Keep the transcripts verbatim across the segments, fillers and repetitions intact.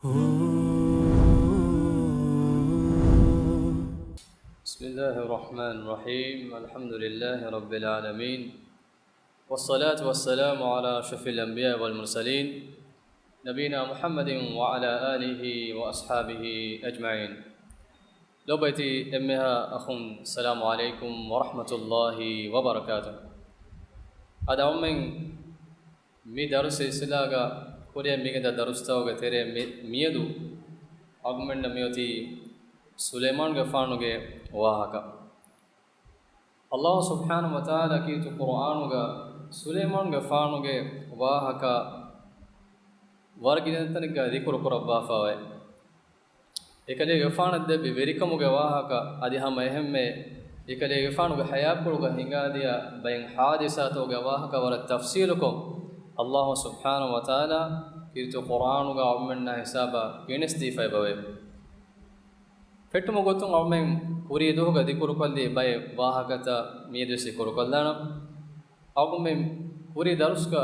بسم الله الرحمن الرحيم. الحمد لله رب العالمين. والصلاة والسلام على أشرف الأنبياء والمرسلين. نبينا محمد وعلى آله وأصحابه أجمعين. ލޮބުވެތި އެންމެހާ އަޚުން، އައްސަލާމު ޢަލައިކުމް ވަރަޙްމަތުﷲި ވަބަރަކާތުހު. އަދި އަޅުމެން މި ދަރުސް ސިލްސިލާގަ ކުރިއަށް މިގެންދާ ދަރުސްތަކުގެ ތެރޭ މި، މިއަދު އަޅުމެންނަށް މިއޮތީ ސުލައިމާނުގެފާނުގެ ވާހަކަ. ﷲ ސުބްޙާނަހޫ ވަތަޢާލާ ކީރިތި ޤުރުއާނުގަ ސުލައިމާނުގެފާނުގެ ވާހަކަ ވަރަށް ގިނަ ތަނެއްގަ ޛިކުރު ކުރައްވާފައިވޭ. އެކަލޭގެފާނަށް ދެއްވި ވެރިކަމުގެ ވާހަކަ އަދި ހަމަ އެހެންމެ އެކަލޭގެފާނުގެ ޙަޔާތްޕުޅުގަ ހިނގާދިޔަ ބައެއް ޙާދިސާތަކުގެ ވާހަކަ ވަރަށް ތަފްޞީލުކޮށް، ﷲ ސުބްޙާނަހޫ ވަތަޢާލާ ކީރިތި ޤުރުއާނުގަ އަޅުމެންނާ ހިސާބަށް ގެނެސްދީފައިބަވޭ. ފެއްޓުމުގެ ގޮތުން އަޅުމެން ކުރީ ދުވަހުގަ ޛިކުރުކޮށްލި ބައެއް ވާހަކަތައް މިއަދުވެސް ޛިކުރުކޮށްލާނަން. އަޅުމެން ކުރީ ދަރުސްގަ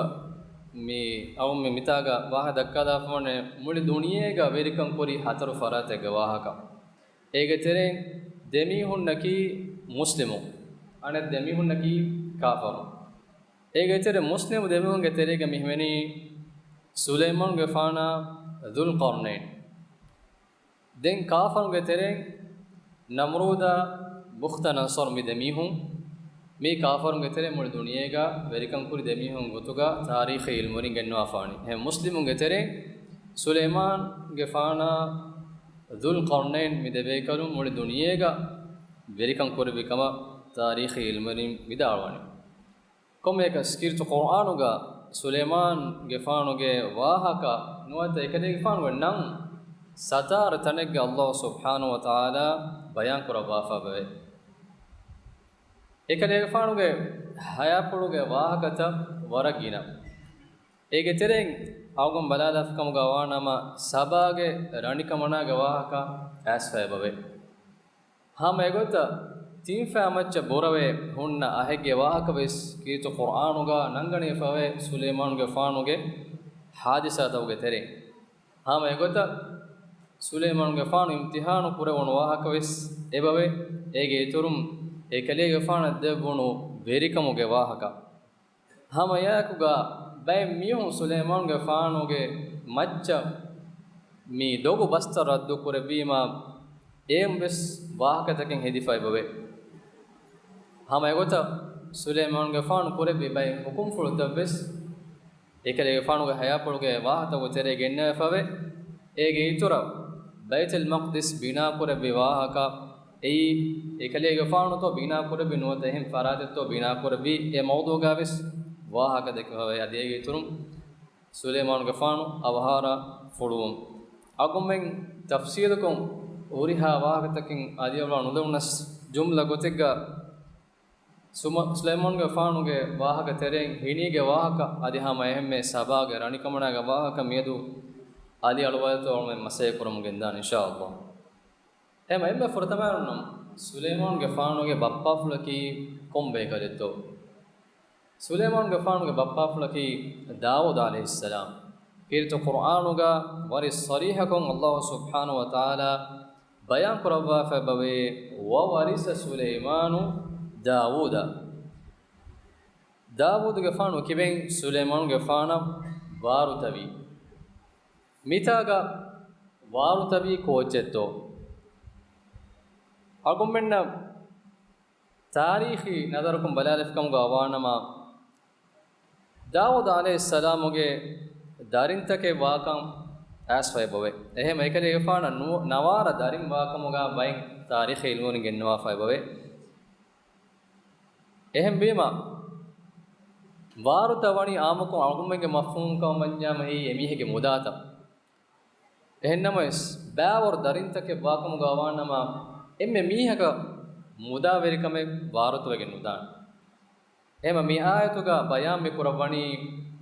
މި، އަޅުމެން މިތާގަ ވާހަކަ ދައްކާލާފަވަނީ މުޅި ދުނިޔޭގަ ވެރިކަން ކުރި ހަތަރު ފަރާތެއްގެ ވާހަކަ. އޭގެ ތެރެއިން ދެމީހުންނަކީ މުސްލިމުން، އަނެއް ދެމީހުންނަކީ ކާފަރުން. އޭގެ ތެރެ މުސްލިމު ދެމީހުންގެ ތެރޭގަ މި ހިމެނީ ސުލައިމާނުގެފާނާ ޛުލްޤަރްނައިން. ދެން ކާފަރުންގެ ތެރެއިން ނަމްރޫދާ ބުޚްތަނަޞަރު، މި ދެމީހުން، މީ ކާފަރުންގެ ތެރެއިން މުޅި ދުނިޔޭގަ ވެރިކަން ކުރި ދެމީހުން ގޮތުގަ ތާރީޚީ ޢިލްމުވެރިން ގެންނަވާފާނީ. އެހެން މުސްލިމުންގެ ތެރެއިން ސުލައިމާނުގެފާނާ ޛުލްޤަރްނައިން، މި ދެބޭކަލުން މުޅި ދުނިޔޭގަ ވެރިކަން ކުރެއްވި ކަމަށް ތާރީޚީ ޢިލްމުވެރިން ވިދާޅުވަނީ. ކޮންމެއަކަސް ކީރިތި ޤުރުއާނުގަ ސުލައިމާނުގެފާނުގެ ވާހަކަ ނުވަތަ އެކަލޭގެފާނުގެ ނަން ސަތާރަ ތަނެއްގަ ﷲ ސުބްޙާނަހޫ ވަތަޢާލާ ބަޔާން ކުރައްވާފައިވޭ. އެކަލޭގެފާނުގެ ޙަޔާތްޕުޅުގެ ވާހަކަތައް ވަރަށް ގިނަ. އޭގެ ތެރެއިން އަޅުގަނޑު ބަލާލާފިކަމުގަ ވާނަމަ، ސަބާގެ ރަނިކަމަނާގެ ވާހަކަ އައިސްފައިބަވޭ. ހަމަ އެގޮތަށް ތިން ފައި މައްޗަށް ބުރަވެ ހުންނަ އަހެއްގެ ވާހަކަވެސް ކީރިތި ޤުރުއާނުގަ ނަންގަނެފައިވޭ ސުލައިމާނުގެފާނުގެ ޙާދިސާތަކުގެ ތެރެއިން. ހަމަ އެގޮތަށް ސުލައިމާނުގެފާނު އިމްތިޙާނު ކުރެވުނު ވާހަކަވެސް އެބަވޭ. އޭގެ އިތުރުން އެކަލޭގެފާނަށް ދެއްވުނު ވެރިކަމުގެ ވާހަކަ. ހަމަ އެއާއެކުގަ ބައެއް މީހުން ސުލައިމާނުގެފާނުގެ މައްޗަށް މި ދޮގު ބަސްތައް ރައްދު ކުރެއްވީމަ، އެއަށްވެސް ވާހަކަތަކެއް ހެދިފައިބަވޭ. ހަމަ އެގޮތަށް ސުލައިމާނުގެފާނު ކުރެއްވި ބައެއް ޙުކުމްފުޅުތައްވެސް އެކަލޭގެފާނުގެ ޙަޔާތްޕުޅުގެ ވާހަކަތަކުގެ ތެރޭ ގެންނަވާފައިވޭ. އޭގެ އިތުރަށް ބައިތުލް މަޤްދިސް ބިނާ ކުރެއްވި ވާހަކަ، އެއީ އެކަލޭގެފާނުތޯ ބިނާ ކުރެއްވި ނުވަތަ އެހެން ފަރާތެއްތޯ ބިނާ ކުރެއްވީ، އެ މައުޟޫޢުގަވެސް ވާހަކަ ދެކެފައިވޭ. އަދި އޭގެ އިތުރުން ސުލައިމާނުގެފާނު އަވަހާރަ ފުޅުވުން. އަޅުގަނޑުމެން ތަފްޞީލުކޮށް ހުރިހާ ވާހަކަތަކެއް އަލިއަޅުވާ ނުލެވުނަސް، ޖުމްލަ ގޮތެއްގަ ސުމަ-، ސުލައިމާނުގެފާނުގެ ވާހަކަ ތެރެއިން ހިނީގެ ވާހަކަ އަދި ހަމަ އެހެންމެ ސަބާގެ ރަނިކަމަނާގެ ވާހަކަ މިއަދު އަލިއަޅުވާލަތޯ އަޅުމެން މަސައްކަތް ކުރަމުން ގެންދާނެ އިންޝާﷲ. އެހެން އެންމެ ފުރަތަމައިން ނަމަ، ސުލައިމާނުގެފާނުގެ ބައްޕާފުޅަކީ ކޮން ބޭކަލެއްތޯ؟ ސުލައިމާނުގެފާނުގެ ބައްޕާފުޅަކީ ދާވޫދު ޢަލައިހިއްސަލާމް. ކީރިތި ޤުރުއާނުގަ ވަރި ޞަރީޙަކޮށް ﷲ ސުބްޙާނަހޫ ވަތަޢާލާ ބަޔާން ކުރައްވާފައި ބަވޭ، وورث سليمان داود. ދާވޫދުގެފާނު ކިބެން ސުލައިމާނުގެފާނަށް ވާރުތަވީ. މިތާގަ ވާރުތަވީ ކޯއްޗެއްތޯ؟ އަޅުގަނޑުމެންނަށް ތާރީޚީ ނަޒަރަކުން ބަލާލިފިކަމުގަ ވާނަމަ، ދާވޫދު ޢަލައިހިއްސަލާމުގެ ދަރިންތަކެއް ވާކަން އައިސްފައިބަވޭ. އެހެން އެކަލޭގެފާނަށް ނު-، ނަވާރަ ދަރިން ވާކަމުގަ ބައެއް ތާރީޚީ ޢިލްމުވެރިން ގެންނަވާފައިބަވޭ. އެހެންވީމަ، ވާރުތައް ވަނީ އާއްމުކޮށް އަޅުގަނޑުމެންގެ މަފްހޫމް ކަމަށް ވަންޏާމަ އެއީ އެމީހެއްގެ މުދާތައް. އެހެންނަމަވެސް، ބައިވަރު ދަރިންތަކެއް ވާކަމުގަ ވާނަމަ، އެންމެ މީހަކަށް މުދާވެރިކަމެއް ވާރުތަވެގެން ނުދާނެ. އެހެންމަ މި އާޔަތުގަ ބަޔާން މި ކުރައްވަނީ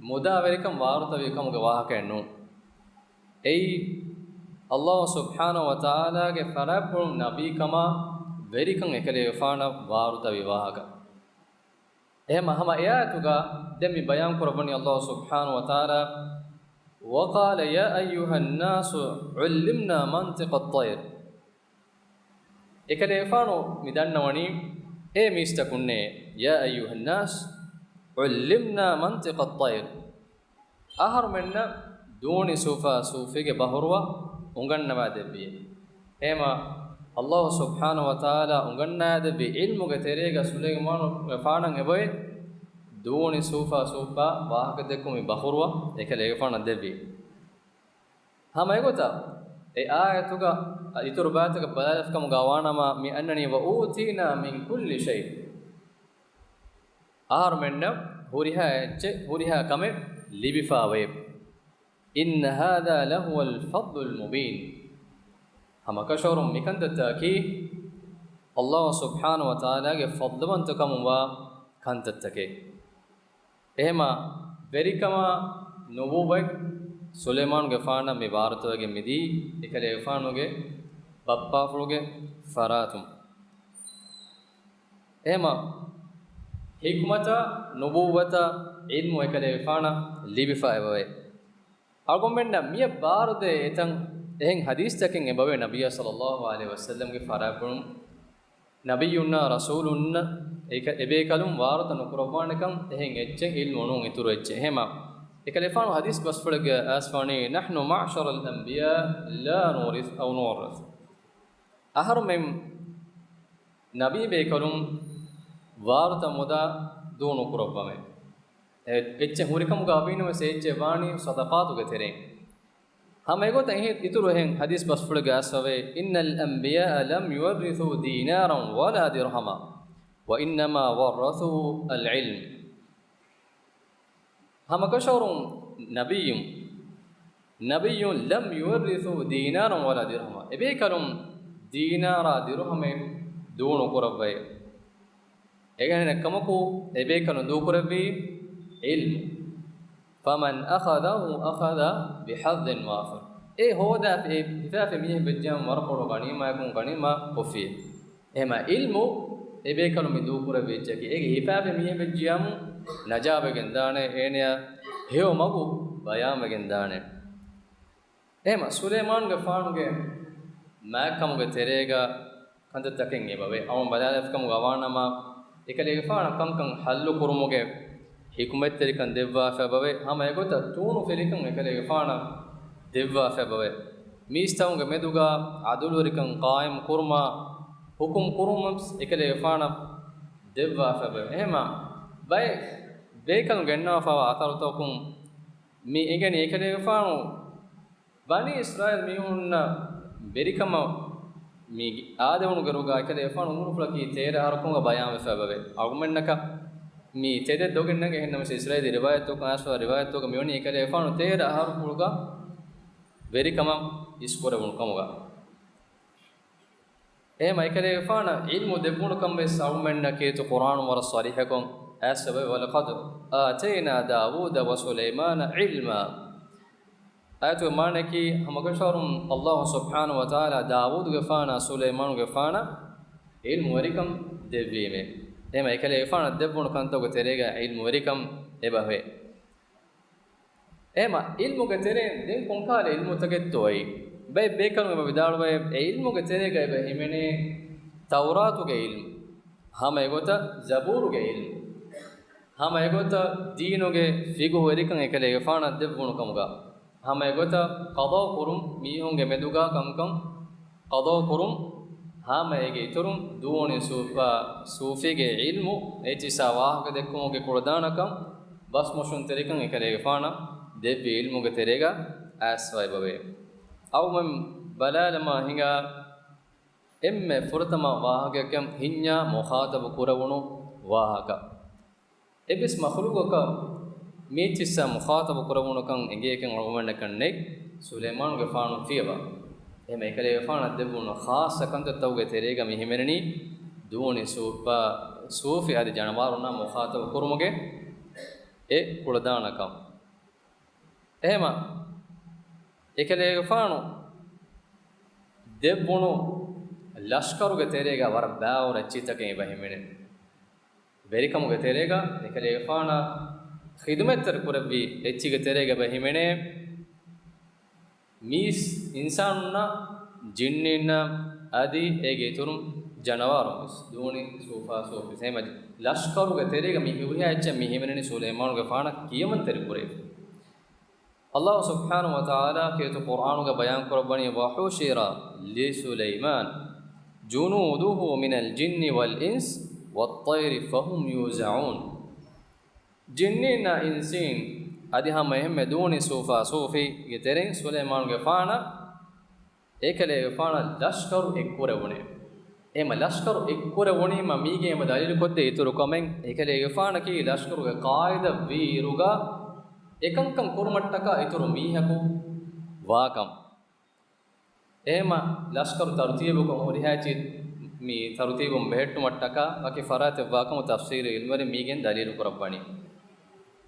މުދާވެރިކަން ވާރުތަވި ކަމުގެ ވާހަކައެއް ނޫން. އެއީ، ﷲ ސުބްޙާނަހޫ ވަތަޢާލާގެ ފަރާތްޕުޅުން ނަބީކަމާ ވެރިކަން އެކަލޭގެފާނަށް ވާރުތަވި ވާހަކަ. އެހެންމަ ހަމަ އެ އާޔަތުގަ ދެން މި ބަޔާން ކުރައްވަނީ ﷲ ސުބްޙާނަހޫ ވަތަޢާލާ وقال يا أيها الناس علمنا منطق الطير. އެކަލޭގެފާނު މި ދަންނަވަނީ، އޭ މީސްތަކުންނޭ، يا أيها الناس علمنا منطق الطير. އަހަރުމެންނަށް ދޫނި ސޫފާ ސޫފީގެ ބަހުރުވަ އުނގަންނަވާ ދެއްވި. އެހެމަ އައްލާހު ސުބްޙާނަހު ވަތަޢާލާ އުނގަންނާދެއްވި ޢިލްމުގެ ތެރޭގަ ސުލައިމާނުގެފާނަށް އެބައޮތް ދޫނި ސޫފާ ސޫފާ ވާހަކަދެއްކުމުގެ ބަހުރުވަ އެކަލޭގެފާނަށް ދެއްވި. ހަމަ އެގޮތަށް އެ އާޔަތުގަ އިތުރު ބާތަކަށް ބަލާލަފަކަމުގަ ވާނަމަ މި އަންނަނީ وأوتينا من كل شيء. އަހަރުމެންނަށް ހުރިހާ އެއްޗެއް، ހުރިހާ ކަމެއް ލިބިފާވޭ. إن هذا لهو الفضل المبين. ހަމަކަށަވަރުން މިކަންތައްތަކީ އައްލާހު ސުބްޙާނަހު ވަތަޢާލާގެ ފަޟްލުވަންތަކަމުންވާ ކަންތައްތަކެއް. އެހެމަ ވެރިކަމާ ނުބުއްވަތް ސުލައިމާނުގެފާނަށް މި ވާރުތަވެގެން މިދީ އެކަލޭގެފާނުގެ ބައްޕާފުޅުގެ ފަރާތުން. އެހެމަ ޙިކްމަތާ ނުބުއްވަތާ ޢިލްމު އެކަލޭގެފާނަށް ލިބިފަ އެބަވޭ. އަޅުގަނޑުމެންނަށް މިއަށް ބާރުދޭ އެތަން އެހެން ޙަދީޘްތަކެއް އެބަވޭ، ނަބިއްޔާ ޞައްލައްލާހު ޢަލައިހި ވަސައްލަމްގެ ފަރާތުން ނަބިއްޔުންނާ ރަސޫލުންނަށް އެކަ-، އެބޭކަލުން ވާރުތަ ނުކުރައްވާނެކަން އެހެން އެއްޗެއް ޢިލްމު ނޫން އިތުރު އެއްޗެއް. އެހެމަ އެކަލޭގެފާނު ޙަދީޘް ބަސްފުޅެއްގަ އައިސްފާނީ، نحن معشر الأنبياء لا نورث أو نورث. އަހަރުމެން ނަބީ ބޭކަލުން ވާރުތަ މުދާ ދޫ ނުކުރައްވަމޭ. އެ-، އެއްޗެއް ހުރިކަމުގަ އަވީނަމަވެސް އެއްޗެއް ވާނީ ޞަދަޤާތުގެ ތެރެއިން. ހަމަ އެގޮތަށް އިހި-، އިތުރު އެހެން ޙަދީޘް ބަސްފުޅެއްގަ އައިސްފަވޭ، إن الأنبياء لم يورثوا دينارا ولا درهما وإنما ورثوا العلم. ހަމަކަށަވަރުން ނަބިއްޔުން، ނަބިއްޔުން لم يورثوا دينارا ولا درهما، އެބޭކަލުން ދީނާރާ ދިރުހަމެއް ދޫ ނުކުރައްވައޭ. އެހެނެއްކަމަކު އެބޭކަލުން ދޫކުރެއްވީ ޢިލްމު. فمن أخذه أخذ بحظ وافر. އެ ހޯދާފި، އެ ހިފާފި މީހެއް ވެއްޖިޔާމު ވަރަށް ބޮޑު ޣަނީމާއަކުން ޣަނީމާ ކޮށްފި. އެހެމަ ޢިލްމު އެބޭކަލުން މި ދޫކުރެއްވި އެއްޗަކީ، އޭގެ ހިފާފި މީހެއް ވެއްޖިޔާމު ނަޖާވެގެން ދާނެ، އޭނަޔަށް ހެޔޮ މަގު ބަޔާންވެގެން ދާނެ. އެހެމަ ސުލައިމާނުގެފާނުގެ މާތްކަމުގެ ތެރޭގަ ކަންތައްތަކެއް އެބަވޭ. އަޅުގަނޑު ބަލާލަފަކަމުގަ ވާނަމަ، އެކަލޭގެފާނަށް ކަންކަން ޙައްލު ކުރުމުގެ ޙިކުމަތްތެރިކަން ދެއްވާފަ އެބަވޭ. ހަމަ އެގޮތަށް ތޫނުފެލިކަން އެކަލޭގެފާނަށް ދެއްވާފަ އެބަވޭ. މީސްތަކުންގެ މެދުގަ ޢަދުލުވެރިކަން ޤާއިމް ކުރުމާ، ޙުކުމް ކުރުމަށް އެކަލޭގެފާނަށް ދެއްވާފަ އެބަވޭ. އެހެމަ ބައެއް ބޭކަލުން ގެންނާފަވާ އަސަރުތަކުން މި އެނގެނީ އެކަލޭގެފާނު ބަނީ އިސްރާއީލް މީހުންނަށް ވެރިކަމަށް މި އާދެވުނު ގަރުގަ އެކަލޭގެފާނު އުމުރުފުޅަކީ ތޭރަ އަހަރުކަމުގަ ބަޔާންވެފަ އެބަވޭ. އަޅުގަނޑުމެންނަކަށް މި ތެދެއް ދޮގެއް ނެގެ، އެހެންނަމަވެސް އިސްރާއީލީ ރިވާޔަތްތަކުން އައިސްފަވާ ރިވާޔަތްތަކުގަ މިވަނީ އެކަލޭގެފާނު ތޭރަ އަހަރުފުޅުގަ ވެރިކަމަށް އިސްކުރެވުނު ކަމުގަ. އެހެމަ އެކަލޭގެފާނަށް ޢިލްމު ދެއްވުނުކަން ވެސް އަޅުގަނޑުމެންނަށް ކީރިތި ޤުރްއާނުން ވަރަށް ޞަރީޙަކޮށް އައިސްފަވޭ، ولقد آتينا داود وسليمان علما. އާޔަތުގެ މާނައަކީ، ހަމަކަށަވަރުން އައްލާހު ސުބްޙާނަހު ވަތަޢާލާ ދާވޫދުގެފާނާ ސުލައިމާނުގެފާނަށް ޢިލްމުވެރިކަން ދެއްވީމޭ. އެހެމަ އެކަލޭގެފާނަށް ދެއްވުނު ކަންތަކުގެ ތެރޭގަ ޢިލްމުވެރިކަން އެބަހުއެ. އެހެމަ ޢިލްމުގެ ތެރެއިން ދެން ކޮންކަހަލަ ޢިލްމުތަކެއްތޯއޭ؟ ބައެއް ބޭކަލުން އެބަ ވިދާޅުވޭ، އެ ޢިލްމުގެ ތެރޭގަ އެބަ ހިމެނޭ ތައުރާތުގެ ޢިލްމު، ހަމަ އެގޮތަށް ޒަބޫރުގެ ޢިލްމު، ހަމަ އެގޮތަށް ދީނުގެ ފިޤުހުވެރިކަން އެކަލޭގެފާނަށް ދެއްވުނު ކަމުގަ، ހަމަ އެގޮތަށް ޤަޟާ ކުރުން، މީހުންގެ މެދުގަ ކަންކަން ޤަޟާ ކުރުން، ހަމަ އޭގެ އިތުރުން ދޫނި ސޫފާ ސޫފީގެ ޢިލްމު، އެއްޗިއްސާ ވާހަކަ ދެއްކުމުގެ ކުޅަދާނަކަން، ބަސްމޮށުންތެރިކަން އެކަލޭގެފާނަށް ދެއްވި ޢިލްމުގެ ތެރޭގަ އައިސްފަ އެބަވޭ. އަޅުގަނޑުމެން ބަލާލަމާ ހިނގާ އެންމެ ފުރަތަމަ ވާހަކައަކަށް ހިންޏާ މުޚާޠަބު ކުރެވުނު ވާހަކަ. އެއްވެސް މަޚްލޫޤަކަށް މިއެއްޗިއްސާ މުޚާޠަބު ކުރެވުނުކަން އެނގޭކަން އަޅުގަނޑަކަށް ނެތް، ސުލައިމާނުގެފާނު ފިޔަވާ. އެހެމަ އެކަލޭގެފާނަށް ދެއްވުނު ޚާއްޞަ ކަންތައްތަކުގެ ތެރޭގަ މި ހިމެނެނީ ދޫނި ސޫފާ ސޫފި އަދި ޖަނަވާރުންނާ މުޚާޠަބު ކުރުމުގެ އެ ކުޅަދާނަކަން. އެހެމަ އެކަލޭގެފާނު ދެއްވުނު ލަޝްކަރުގެ ތެރޭގަ ވަރަށް ބާވަރު އެއްޗިތަކެއް އެބަ ހިމެނޭ. ވެރިކަމުގެ ތެރޭގަ އެކަލޭގެފާނަށް ޚިދުމަތްތެރި ކުރެއްވި އެއްޗިގެ ތެރޭގަ އެބަ ހިމެނޭ. މީސް އިންސާނުންނާ ޖިންނީންނާ އަދި އޭގެ އިތުރުން ޖަނަވާރުން ވެސް ދޫނި ސޫފާސޫފި ހަމަ ލަޝްކަރުގެ ތެރޭގަ މި ހުރިހާ އެއްޗެއް މި ހިމެނެނީ ސުލައިމާނުގެފާނަށް ކިޔަމަންތެރި ކުރެވިފަ. އައްލާހު ސުބްޙާނަހު ވަތަޢާލާ ކީރިތި ޤުރްއާނުގަ ބަޔާން ކުރައްވަނީ، وحشر لسليمان جنوده من الجن والإنس والطير فهم يوزعون. ޖިންނީންނާ އިންސީން އަދި ހަމަ އެހެންމެ ދޫނި ސޫފާސޫފީގެ ތެރެއިން ސުލައިމާނުގެފާނަށް އެކަލޭގެފާނަށް ލަޝްކަރު އެއްކުރެވުނޭ. އެހެމަ ލަޝްކަރު އެއްކުރެވުނީމަ މީގެ އެމަ ދަލީލުކޮށްދޭ އިތުރު ކަމެއް، އެކަލޭގެފާނަކީ ލަޝްކަރުގެ ޤާއިދަށް ވީއިރުގަ އެކަންކަން ކުރުމަށްޓަކާ އިތުރު މީހަކު ވާކަން. އެހެމަ ލަޝްކަރު ތަރުތީބުކޮށް ހުރިހާ އެއްޗެއް، މި ތަރުތީބުން ބެހެއްޓުމަށްޓަކާ ވަކި ފަރާތެއް ވާކަމު ތަފްސީރީ އިލްމުވެރިން މީގެން ދަލީލު ކުރައްވަނީ.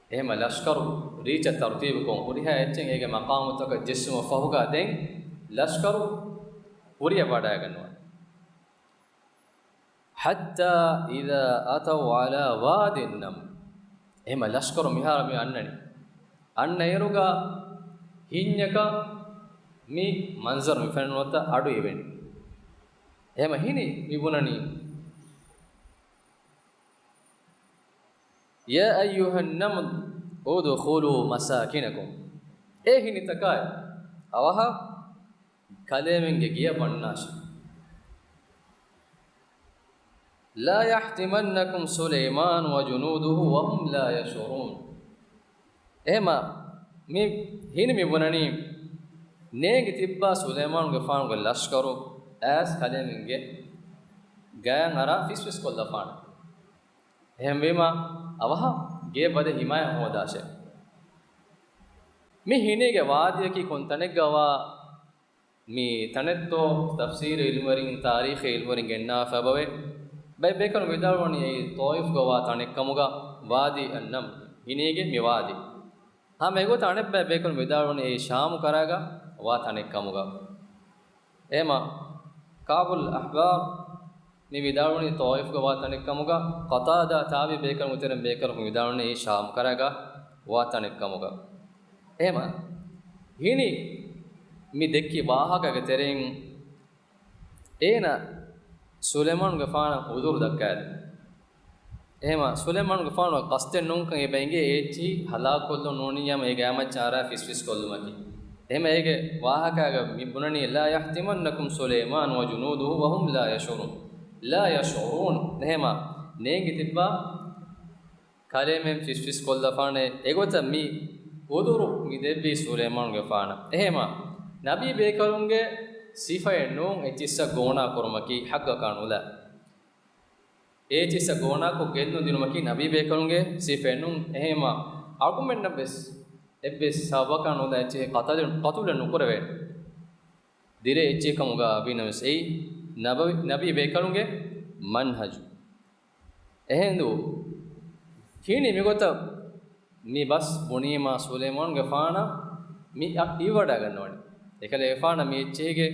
އެހެމަ ލަޝްކަރު ރީއްޗަށް ތަރުތީބުކޮށް ހުރިހާ އެއްޗެއް އޭގެ މަޤާމުތަކަށް ޖެއްސުމަށް ފަހުގަ ދެން ލަޝްކަރު ކުރިއަށް ވަޑައިގަންނަވަން. حتى إذا أتوا على واد النمل. އެހެމަ ލަޝްކަރު މިހާރު މި އަންނަނީ. އަންނައިރުގަ ހިންޏަކަށް މި މަންޒަރު މި ފެނުނުތަ އަޑު އިވެނީ. އެހެމަ ހިނި މި ބުނަނީ، يا أيها النمل ادخلوا مساكنكم. އޭ ހިނިތަކާއި، އަވަހަށް ކަލޭމެންގެ ގެޔަށް ވަންނާށި. لا يحطمنكم سليمان وجنوده وهم لا يشعرون. އެހެމަ މި ހިނި މި ބުނަނީ، ނޭނގި ތިއްބާ ސުލައިމާނުގެފާނުގެ ލަޝްކަރު އައިސް ކަލޭމެންގެ ގަޔަށް އަރާ ފިސްފިސް ކޮށްލަފާނެ. އެހެންވީމަ، އަވަހަށް ގޭ ބަދެ ހިމާޔަތް ހޯދާށޭ. މި ހިނީގެ ވާދީއަކީ ކޮންތަނެއްގަވާ މި ތަނެއްތޯ؟ ތަފްސީރު އިލްމުވެރިން، ތާރީޚީ އިލްމުވެރިން ގެންނާފަ އެބަވޭ. ބައެއް ބޭކަލުން ވިދާޅުވަނީ އެއީ ޠާއިފްގަވާ ތަނެއްކަމުގަ، ވާދީ އައްނަމް، ހިނީގެ މި ވާދީ. ހަމަ އެގޮތަށް އަނެއްބައި ބޭކަލުން ވިދާޅުވަނީ އެއީ ޝާމު ކަރާގަ ވާ ތަނެއްކަމުގަ. އެހެމަ ކާބުލް އަޙްބާރު މި ވިދާޅުވަނީ ޠާއިފްގަ ވާ ތަނެއްކަމުގަ، ޤަތާދާ ތާބިޢީ ބޭކަލުންގެ ތެރެއިން ބޭކަލަކު ވިދާޅުވަނީ އެއީ ޝާމު ކަރާގަ ވާ ތަނެއްކަމުގަ. އެހެމަ ހިނި މި ދެއްކި ވާހަކަގެ ތެރެއިން އޭނަ ސުލައިމާނުގެފާނަށް ޢުޛުރު ދައްކާލި. އެހެމަ ސުލައިމާނުގެފާނު ޤަޞްދެއް ނޫންކަން އެބަ އެނގޭ އޭ އެއްޗިހި ހަލާކުކޮށްލުން ނޫނިއްޔާމަ އޭގެ އާމައްޗަށް އަރާ ފިސްފިސް ކޮށްލުމަކީ. އެހެމަ އޭގެ ވާހަކާގަ މި ބުނަނީ، لا يحطمنكم سليمان وجنوده وهم لا يشعرون. لا يشعرون. އެހެމަ ނޭނގި ތިއްބާ ކަލޭމެން ފިސްފިސް ކޮށްލަފާނެ. އެގޮތަށް މި ޢުޛުރު މި ދެއްވީ ސުލައިމާނުގެފާނަށް. އެހެމަ ނަބީ ބޭކަލުންގެ ސިފައެއް ނޫން އެއްޗިއްސަށް ގޯނާ ކުރުމަކީ ޙައްޤަކާ ނުލާ. އޭ އެއްޗިއްސަށް ގޯނާކޮށް ގެއްލުން ދިނުމަކީ ނަބީ ބޭކަލުންގެ ސިފައެއް ނޫން. އެހެމަ އަޅުގަނޑުމެންނަށް ވެސް އެއްވެސް ސަބަބަކާ ނުލާ އެއްޗެހި ޤަތުލެއް، ޤަތުލެއް ނުކުރެވޭނެ. ދިރޭ އެއްޗެއް ކަމުގަ ވީނަމަވެސް އެއީ ނަބަވި، ނަބީ ބޭކަލުންގެ މަންހަޖު. އެހެންދޫ ކިނީ މިގޮތަށް މި ބަސް ބުނީމާ ސުލައިމާނުގެފާނަށް މި އަށް އިވިވަޑައިގަންނަވަނީ. އެކަލޭގެފާނަށް މި އެއްޗެހިގެ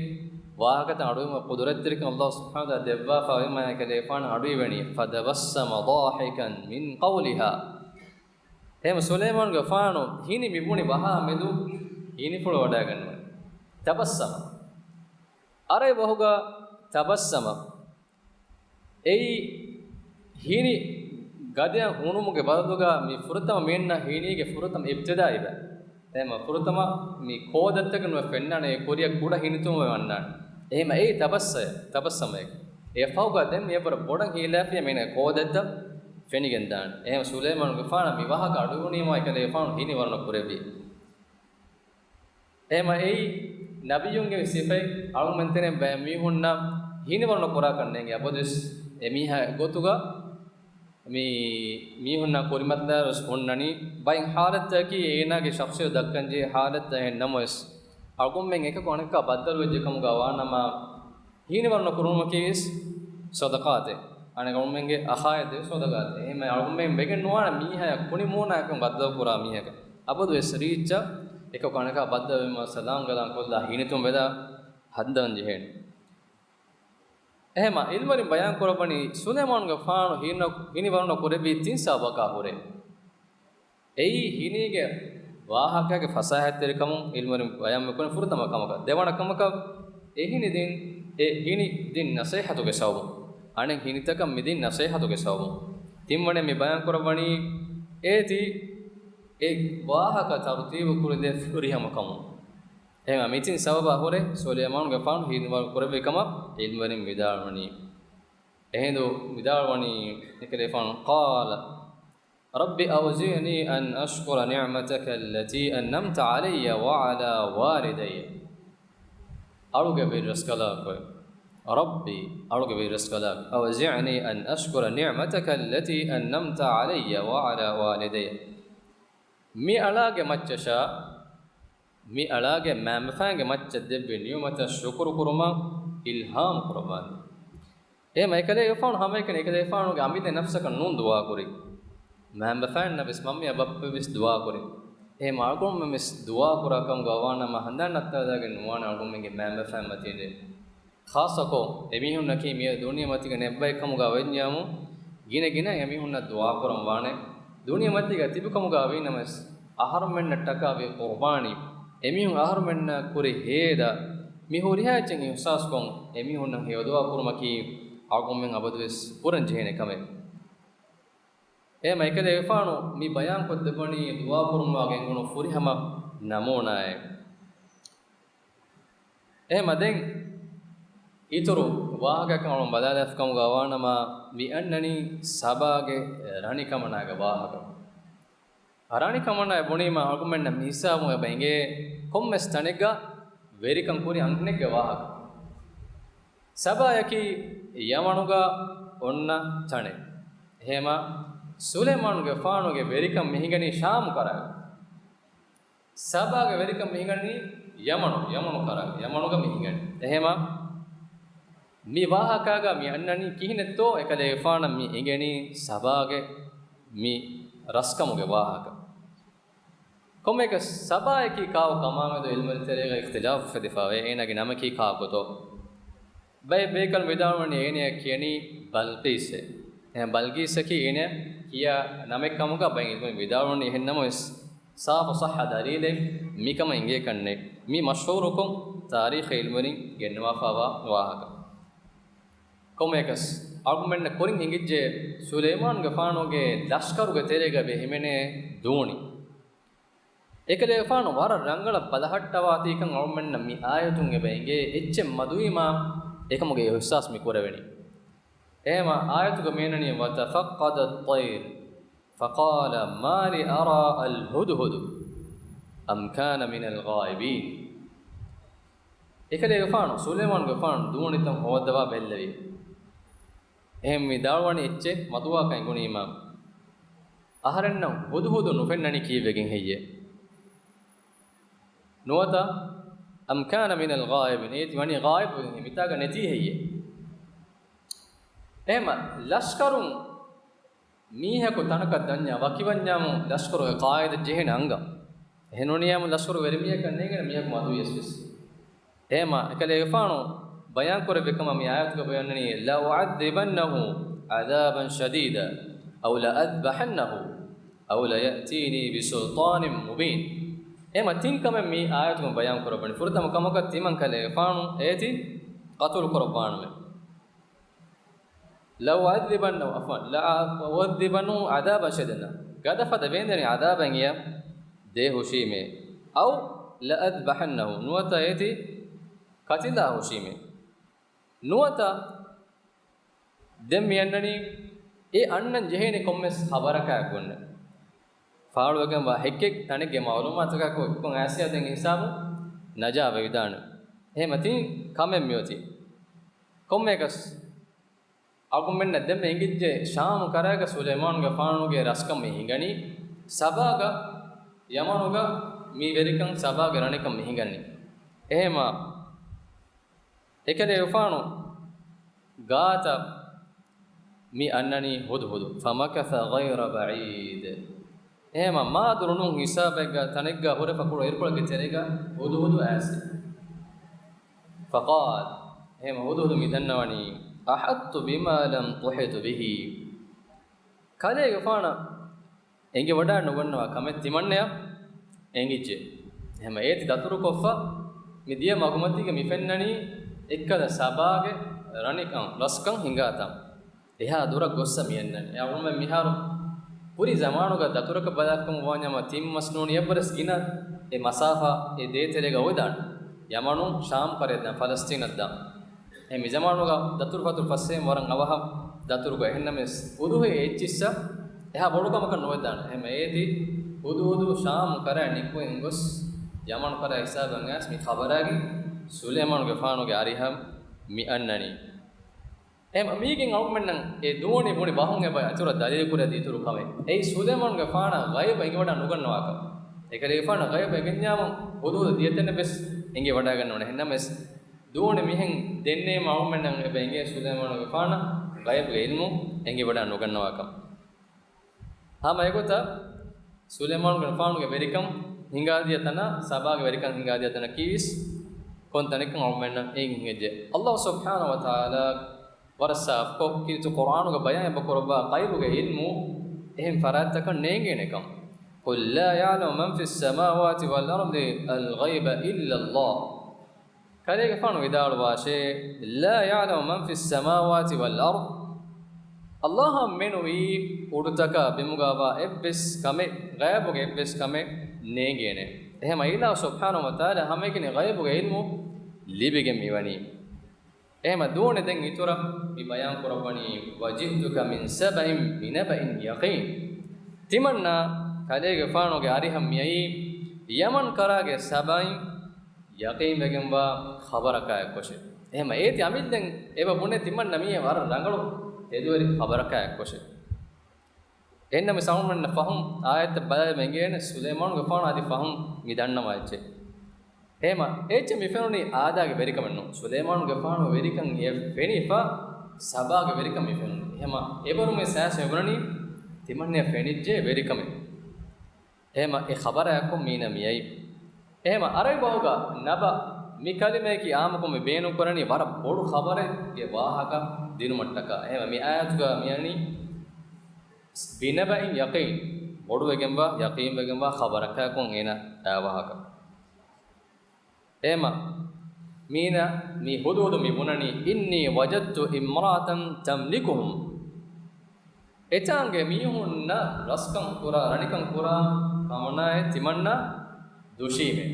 ވާހަކަތައް އަޑުއިވުމަށް ޤުދުރަތްތެރިކަން އައްލާހު ސުބްޙާނަހު ވަތަޢާލާ ދެއްވާފަ ވީމާ އެކަލޭގެފާނަށް އަޑުއިވެނީ. فَتَبَسَّمَ ضَاحِكًا مِنْ قَوْلِهَا. އެހެން ސުލައިމާނުގެފާނު ހިނި މި ބުނި ބަހާ މެދު ހިނިފުޅު ވަޑައިގަންނަވަނީ. تَبَسَّمَ. ޢަރަބި ބަހުގަ تَبَسَّمَ އެއީ ހިނި ގަދަޔަށް ހޫނުމުގެ ބަދަލުގަ މި ފުރަތަމަ މީންނަށް ހިނީގެ ފުރަތަމަ އިބްތިދާއީ ބަ. އެހެމަ ފުރަތަމަ މި ކޯދަތަކެއް ނުވެ ފެންނާނެ، އެ ކުރިއަށް ކުޑަ ހިނިތުންވެ ވަންނާނެ. އެހެމަ އެއީ ތަބައްސަޔަ، ތަބައްސަމައެއް. އެ ފަހުގަ ދެން މި އެއްވަރަށް ބޮޑަށް ހީލާފިޔަ މީނަ ކޯދަތައް ފެނިގެންދާނެ. އެހެމަ ސުލައިމާނުގެފާނަށް މި ވާހަކަ އަޑުއިވުނީމާ އެކަލޭގެފާނު ހިނިވަރުނަ ކުރެއްވި. އެހެމަ އެއީ ނަބިއްޔުންގެ ސިފައެއް، އަޅުގަނޑުމެން ތެރެއިން ބައެއް މީހުންނަށް ހިނިވަރުނަ ކުރާކަށް ނޭނގެ. އަބަދުވެސް އެމީހާ ގޮތުގަ މި މީހުންނާ ކުރިމަތިލާވެސް ހުންނަނީ. ބައެއް ޙާލަތްތަކަކީ އޭނާގެ ޝަޚްޞިއްޔަތު ދައްކަންޖެހޭ ޙާލަތްތައް އެހެން ނަމަވެސް، އަޅުގަނޑުމެން އެކަކު އަނެކަކާ ބައްދަލުވެއްޖެ ކަމުގަ ވާނަމަ، ހިނިވަރުނަ ކުރުމަކީވެސް ޞަދަޤާތެއް. އަނެއް އަޅުގަނޑުމެންގެ އަޚާއަށް ދެވި ޞަދަޤާތެއް. އެހެންމެ އަޅުގަނޑުމެން ވެގެން ނުވާނެ މީހާޔަށް ކުނި މޫނާއަކުން ބައްދަލު ކުރާ މީހަކަށް. އަބަދުވެސް ރީއްޗަށް އެކަކު އަނެކާ ބައްދަލުވީމަ ސަލާމް ގަލާން ކޮށްލާ ހިނިތުން ވެލާ ހައްދަވަން ޖެހޭނެ. އެހެމަ އިލްމުވެރިން ބަޔާން ކުރައްވަނީ ސުލައިމާނުގެފާނު ހިނި، ހިނިވަރުނަ ކުރެއްވީ ތިން ސަބަބަކާ ހުރޭ. އެއީ ހިނީގެ ވާހަކައިގެ ފަސާހަތްތެރިކަމުން އިލްމުވެރިން ބަޔާން ކުރަނީ ފުރަތަމަ ކަމަކަށް. ދެވަނަ ކަމަކަށް އެ ހިނި ދިން، އެ ހިނި ދިން ނަސޭހަތުގެ ސަބަބުން. އަނެއް ހިނިތަކަށް މި ދިން ނަސޭހަތުގެ ސަބަބުން. ތިންވަނައަށް މި ބަޔާން ކުރައްވަނީ އޭތި އެ ވާހަކަ ތަރުތީބު ކުރި ދެ ފުރިހަމަކަމުން. އެހެން މި ތިން ސަބަބާ ހުރެ ސުލައިމާނުގެފާނު ހިނިވަރު ކުރެއްވި ކަމަށް އިލްމުވެރިން ވިދާޅުވަނީ. އެހިނދު ވިދާޅުވަނީ އެކަލޭގެފާނު، قال رب أوزعني أن أشكر نعمتك التي أنعمت علي وعلى والدي. އަޅުގެ ވެރިރަސްކަލާކޮ، رب، އަޅުގެ ވެރިރަސްކަލާކޮ، أوزعني أن أشكر نعمتك التي أنعمت علي وعلى والدي. މި އަޅާގެ މައްޗަށާ، މި އަޅާގެ މައިންބަފައިންގެ މައްޗަށް ދެއްވި ނިޢުމަތަށް ޝުކުރު ކުރުމަށް އިލްހާމު ކުރައްވާނެ. އެހެން އެކަލޭގެފާނު ހަމައެކަނި އެކަލޭގެފާނުގެ އަނބިންދެ ނަފްސަކަށް ނޫން ދުޢާކުރީ. މައިންބަފައިންނަށް ވެސް މަންމިއާ ބައްޕަ ވެސް ދުޢާކުރި. އެހެން އަޅުގަނޑުމެން ވެސް ދުޢާކުރާ ކަމުގަ ވާނަމަ ހަނދާން ނައްތާލާގެން ނުވާނެ އަޅުގަނޑުމެންގެ މައިންބަފައިން މަތީން. ޚާއްޞަކޮށް، އެމީހުންނަކީ މިއަދު ދުނިޔެމަތީގަ ނެއްބައެއްކަމުގަ ވެންޏާމު، ގިނަ ގިނަ އެމީހުންނަށް ދުޢާކުރަން ވާނެ. ދުނިޔެމަތީގަ ތިބިކަމުގަ ވީނަމަވެސް، އަހަރުމެންނަށްޓަކާ ވި ޤުރްބާނީ، އެމީހުން އަހަރުމެންނަށް ކުރި ހޭދަ، މި ހުރިހާ އެއްޗެއް އިޙްސާސްކޮށް، އެމީހުންނަށް ހެޔޮދުޢާ ކުރުމަކީ، އަޅުގަނޑުމެން އަބަދުވެސް ކުރަން ޖެހޭނެ ކަމެއް. އެހެން އެކަލޭގެފާނު މި ބަޔާންކޮށްދެއްވަނީ ދުޢާކުރުމާ ގެންގުޅުނު ފުރިހަމަ ނަމޫނާއެއް. އެހެން ދެން އިތުރު ވާހަކައަކަށް އަޅުން ބަލާލާފިކަމުގަ ވާނަމަ، މި އަންނަނީ ސަބާގެ ރަނިކަމަނާގެ ވާހަކަ. ރަނިކަމަނާ ބުނީމަ އަޅުގަނޑުމެންނަށް މި ހިސާބުން އެބަ އެނގޭ ކޮންމެސް ތަނެއްގަ ވެރިކަން ކުރި އަންހެނެއްގެ ވާހަކަ. ސަބާޔަކީ ޔަމަނުގަ އޮންނަ ތަނެއް. އެހެމަ ސުލައިމާނުގެފާނުގެ ވެރިކަން މި ހިނގަނީ ޝާމު ކަރާގަ. ސަބާގެ ވެރިކަން މި ހިނގަނީ ޔަމަނު، ޔަމަނު ކަރާގަ، ޔަމަނުގަ މި ހިނގަނީ. އެހެމަ މި ވާހަކާގަ މި އަންނަނީ ކިހިނެއްތޯ އެކަލޭގެފާނަށް މި އެނގެނީ ސަބާގެ މި ރަސްކަމުގެ ވާހަކަ. ކޮންމެއަކަސް ސަބާޔަކީ ކާކު ކަމާމެދު އިލްމުވެރިން ތެރޭގަ އިޚްތިލާފު ފެދިފަވޭ، އޭނާގެ ނަމަކީ ކާކުތޯ؟ ބައެއް ބޭކަލުން ވިދާޅުވަނީ އޭނަޔަށް ކިޔަނީ ބަލްޤީސޭ. އެހެން ބަލްޤީސަކީ އޭނަޔަށް ކިޔާ ނަމެއް ކަމުގަ ބައެއް އިލްމުވެރިން ވިދާޅުވަނީ އެހެން ނަމަވެސް، ސާފު ޞައްޙަ ދަލީލެއް މިކަމަށް އިނގޭކަށްނެތް. މި މަޝްހޫރުކޮށް ތާރީޚީ އިލްމުވެރިން ގެންނަވާފަވާ ވާހަކަ. ކޮންމެއަކަސް، އަޅުގަނޑުމެންނަށް ކުރިން އެނގިއްޖެ، ސުލައިމާނުގެފާނުގެ ލަޝްކަރުގެ ތެރޭގަ އެބަ ހިމެނޭ ދޫނި. އެކަލޭގެފާނު ވަރަށް ރަނގަޅަށް ބަލަހައްޓަވާތީކަން އަޅުމެންނަށް މި އާޔަތުން އެބަ އެނގޭ އެއްޗެއް މަދުވީމާ އެކަމުގެ އިޙްސާސް މި ކުރެވެނީ. އެހެމަ އާޔަތުގަ މިއަންނަނީ، وتفقد الطير فقال ما لي أرى الهدهد أم كان من الغائبين. އެކަލޭގެފާނު، ސުލައިމާނުގެފާނު ދޫނިތައް ހޯއްދަވާ ބެއްލެވި. އެހެން ވިދާޅުވަނީ އެއްޗެއް މަދުވާކަން އެނގުނީމާ، އަހަރެންނަށް ހުދުހުދު ނުފެންނަނީ ކީއްވެގެން ހެއްޔޭ؟ ނުވަތަ، أم كان من الغائبين، އޭތި ވަނީ ޣާއިބުވެގެން ހެއްޔޭ؟ މިތާގަ ނެތީ ހެއްޔޭ؟ އެހެމަ ލަޝްކަރުން މީހަކު ތަނަކަށް ދަންޏާ ވަކިވަންޏާމު ލަޝްކަރުގެ ޤާއިދަ ޖެހޭނެ އަނގަ. އެހެން ނޫނިޔާމު ލަޝްކަރު ވެރިމީހަކަށް ނޭނގޭނެ މީހަކު މަދުވިޔަސް ވެސް. އެހެމަ އެކަލޭގެފާނު ބަޔާން ކުރެއްވި ކަމަށް މި އާޔަތުގަ ބަޔާންވަނީ، لأعذبنه عذابا شديدا أو لأذبحنه أو ليأتيني بسلطان مبين. އެހެމަ ތިން ކަމެއް މި އާޔަތުގަ ބަޔާން ކުރައްވަނީ. ފުރަތަމަ ކަމަކަށް ތިމަން ކަލޭގެފާނު އޭތި ޤަތުލު ކުރައްވާނަމޭ. لأعذبنه، عفوا، لأعذبنه عذابا شديدا. ގަދަފަދަ ވޭންދެނި ޢަޛާބެއް އެޔަށް ދޭ ހުށީމޭ. أو لأذبحنه، ނުވަތަ އޭތި ޤަތިލާ ހުށީމޭ. ނުވަތަ ދެން މި އަންނަނީ އެ އަންނަން ޖެހޭނެ ކޮންމެސް ޚަބަރަކާ ގުންނެ. ފާޅުވެގެންވާ ހެއްކެއް ތަނެއްގެ މަޢުލޫމާތަކާ ކޮށް އެއްކޮށް އައިސް ދެން ހިސާބު ނަޖާ ވެވިދާނެ. އެހެމަ ތިން ކަމެއް މިއޮތީ. ކޮންމެއަކަސް އަޅުގަނޑުމެންނަށް ދެންމެ އެނގިއްޖެ ޝާމު ކަރާގަ ސުލައިމާނުގެފާނުގެ ރަސްކަން މި ހިނގަނީ، ސަބާގަ، ޔަމަނުގަ މި ވެރިކަން، ސަބާގެ ރަނިކަން މި ހިނގަނީ. އެހެމަ އެކަލޭގެފާނު ގާތަށް މި އަންނަނީ ހުދުހުދު. فمكث غير بعيد. އެހެމަ މާ ދުރުނޫން ހިސާބެއްގަ ތަނެއްގަ ހުރެފަ ކުޑަ އިރުކޮޅެއްގެ ތެރޭގަ ހުދުހުދު އައިސް. فقال، އެހެމަ ހުދުހުދު މި ދަންނަވަނީ، أحطت بما لم تحط به. ކަލޭގެފާނަށް އެނގިވަޑާ ނުގަންނަވާ ކަމެއް ތިމަންނަޔަށް އެނގިއްޖެ. އެހެމަ އޭތި ދަތުރުކޮށްފަ މި ދިޔަ މަގުމަތީގަ މި ފެންނަނީ އެއްކަލަ ސަބާގެ ރަނިކަން، ރަސްކަން ހިނގާތަން. އެހާ ދުރަށް ގޮއްސަ މި އަންނަނީ. އެ އަޅުމެން މިހާރު ކުރި ޒަމާނުގަ ދަތުރަކަށް ބަލާކަމަށް ވާންޏާމަ ތިން މަސް ނޫނީ އެއްވަރަސް ގިނަ އެ މަސާފާ އެ ދޭތެރޭގަ އޮވެދާނެ. ޔަމަނުން ޝާމް ކަރައަށް ދާން، ފަލަސްތީނަށް ދާން. އެ މި ޒަމާނުގަ ދަތުރު ފަތުރު ފަސް އެހެން ވަރަށް އަވަހަށް ދަތުރުގަ އެހެންނަމެސް އުދުހިޔަ އެއްޗިއްސަށް އެހާ ބޮޑު ކަމަކަށް ނުވެދާނެ. އެހެމަ އޭތި ހުދުހުދު ޝާމް ކަރައަށް ނިކުމެން ގޮސް ޔަމަން ކަރައި ހިސާބަށް އައިސް މި ޚަބަރާގި ސުލޭމާނުގެފާނުގެ އަރިހަށް މި އަންނަނީ. އެހެމަ މީގެން އަޅުގަނޑުމެންނަށް އެ ދުވަނީ ބުނި ބަހުން އެބަ އަތުރަށް ދަލީލުކުރެއްވި އިތުރު ކަމެއް. އެއީ ސުލޭމާނުގެފާނަށް ޣައިބު އެނގިވަޑާ ނުގަންނަވާކަން. އެކަލޭގެފާނަށް ޣައިބު އެނގެންޏާމު ހުދުހުދު ދިޔަތަން ވެސް އެނގިވަޑައިގަންނަވަނެ. އެހެންނަމަވެސް ދުވަނީ މިހެން ދެންނެވީމަ އަޅުގަނޑުމެންނަށް އެބަ އެނގޭ ސުލޭމާނުގެފާނަށް ޣައިބުގެ އިލްމު އެނގިވަޑާ ނުގަންނަވާކަން. ހަމަ އެގޮތަށް ސުލޭމާނުގެފާނުގެ ވެރިކަން ހިނގާދިޔަ ތަނާ، ސަބާގެ ވެރިކަން ހިނގާދިޔަ ތަނަކީވެސް ކޮން ތަނެއްކަން އަޅުގަނޑުމެންނަށް އެނގި ހިނގައްޖެ. ﷲ ސުބްޙާނަހޫ ވަތަޢާލާ ވަރަށް ސާފުކޮށް ކީރިތި ޤުރްއާނުގަ ބަޔާން އެބަ ކުރައްވާ ޣައިބުގެ އިލްމު އެހެން ފަރާތްތަކަށް ނޭނގޭނެކަން. قل لا يعلم من في السماوات والأرض الغيب إلا الله. ކަލޭގެފާނު ވިދާޅުވާށޭ، لا يعلم من في السماوات والأرض. ﷲ އަށް މެނުވީ އުޑުތަކާ ބިމުގާވާ އެއްވެސް ކަމެއް، ޣައިބުގެ އެއްވެސް ކަމެއް ނޭނގޭނެ. އެހެމަ އިލާހު ސުބްޙާނަހޫ ވަތަޢާލާ ހަމައެކަނި ޣައިބުގެ އިލްމު ލިބިގެން މިވަނީ. އެހެމަ ދުވަނީ ދެން އިތުރަށް މި ބަޔާން ކުރައްވަނީ، وجئتك من سبأ بنبأ يقين. ތިމަންނާ ކަލޭގެފާނުގެ އަރިހަށް މިއައީ ޔަމަން ކަރާގެ ސަބައިން ޔަޤީންވެގެންވާ ޚަބަރަކާ އެއްކޮށެ. އެހެމަ އޭތި އަމިއްލައިން އެބަ ބުނެ ތިމަންނަ މީ ވަރަށް ރަނގަޅު ތެދުވެރި ޚަބަރަކާ އެއްކޮށެ. އެހެންނަމަވެސް އަޅުގަނޑުމެންނަށް ފަހުން އާޔަތްތައް ބަލާލަމާ އެނގޭނެ ސުލޭމާނުގެފާނު އަދި ފަހުން މި ދަންނަވާ އެއްޗެއް. އެހެމަ އެއްޗެއް މި ފެނުނީ އާދާގެ ވެރިކަމެއް ނޫން. ސުލޭމާނުގެފާނު ވެރިކަން އެ ފެނިފަ ސަބާގެ ވެރިކަން މި ފެނުނީ. އެހެމަ އެވަރު މި ސާސް އެބުނަނީ ތިމަންނަޔަށް ފެނިއްޖެ ވެރިކަމެއް. އެހެމަ އެ ޚަބަރާއެއްކޮށް މީނަ މިއައީ. އެހެމަ އަރަބި ބަހުގަ ނަބަ މި ކަލިމަޔަކީ އާއްމުކޮށް މި ބޭނުންކުރަނީ ވަރަށް ބޮޑު ޚަބަރެއްގެ ވާހަކަ ދިނުމަށްޓަކާ. އެހެމަ މި އާޔަތުގަ މިއަންނަނީ ބިނަބައިން ޔަޤީން، ބޮޑުވެގެންވާ، ޔަޤީންވެގެންވާ ޚަބަރަކާއެކު އޭނަ އައި ވާހަކަ. އެހެމަ މީނަ މި ހުދުހުދު މި ބުނަނީ، إني وجدت امرأة تملكهم. އެތާނގެ މީހުންނަށް ރަސްކަން ކުރާ، ރަނިކަން ކުރާ ކަމަނާއެއް ތިމަންނަ ދުށީމޭ.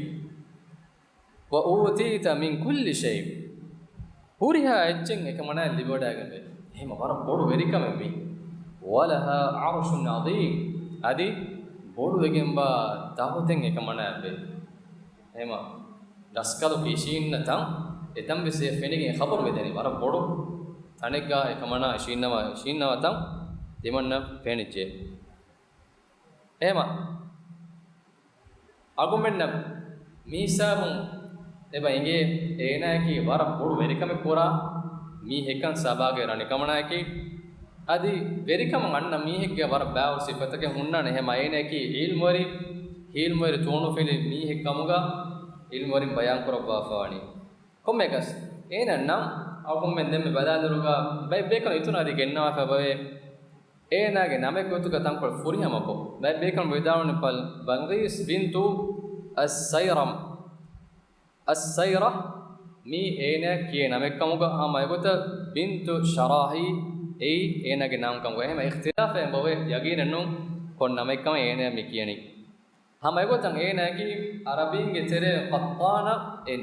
وأوتيت من كل شيء. ހުރިހާ އެއްޗެއް އެކަމަނާއަށް ލިބިވަޑައިގެންވޭ. އެހެމަ ވަރަށް ބޮޑު ވެރިކަމެއް މީ. ولها عرش عظيم. އަދި ބޮޑުވެގެންވާ ތަހުތެއް އެކަމަނާއަށްވޭ. އެހެމަ ރަސްކަލަކު އިށީންނަ ތަން، އެތަން ވެސް އެ ފެނިގެން އެ ޚަބަރު މިދަނީ. ވަރަށް ބޮޑު ތަނެއްގަ އެކަމަނާ އިށީންނަވާ، އިށީންނަވާ ތަން ތިމަންނަ ފެނިއްޖެ. އެހެމަ އަޅުގަނޑުމެންނަށް މި ހިސާބުން އެބަ އެނގޭ، އޭނާއަކީ ވަރަށް ބޮޑު ވެރިކަމެއް ކުރާ މީހެއްކަން، ސަބާގެ ރަނިކަމަނާއަކީ. އަދި ވެރިކަމަށް އަންނަ މީހެއްގެ ވަރަށް ބާވަރު ސިފަތަކެއް ހުންނާނެ. އެހެމަ އޭނާއަކީ އިލްމުވެރި، އިލްމުވެރި ތޫނުފިލި މީހެއްކަމުގަ އިލްމުވެރިން ބަޔާންކުރައްވާފަވަނީ. ކޮންމެއަކަސް އޭނާ ނަން އަޅުގަނޑުމެން ދެންމެ ބަލާލިއިރުގަ ބައެއް ބޭކަލުން އިތުރަށް އަދި ގެންނަވާފައި އެބަވޭ. އޭނާގެ ނަމެއް ގޮތުގަ ތަންކޮޅެއް ފުރިހަމަކޮށް، ބައެއް ބޭކަލުން ވިދާޅުވަނީ ބަލް-، ބަލްގީސް ބިންތު އައްސައިރަމް. އައްސައިރަ މީ އޭނާ ކިޔޭ ނަމެއްކަމުގަ، ހަމަ އެގޮތަށް ބިންތު ޝަރާހީ އެއީ އޭނާގެ ނަންކަމުގަ. އެހެމަ އިޚްތިލާފެއް އެބައޮތް، ޔަގީނެއް ނޫން ކޮން ނަމެއްކަމެއް އޭނާ މި ކިޔަނީ. ހަމަ އެގޮތަށް އޭނާއަކީ އަރަބީންގެ ތެރޭ ޤައްޠާނަ އެ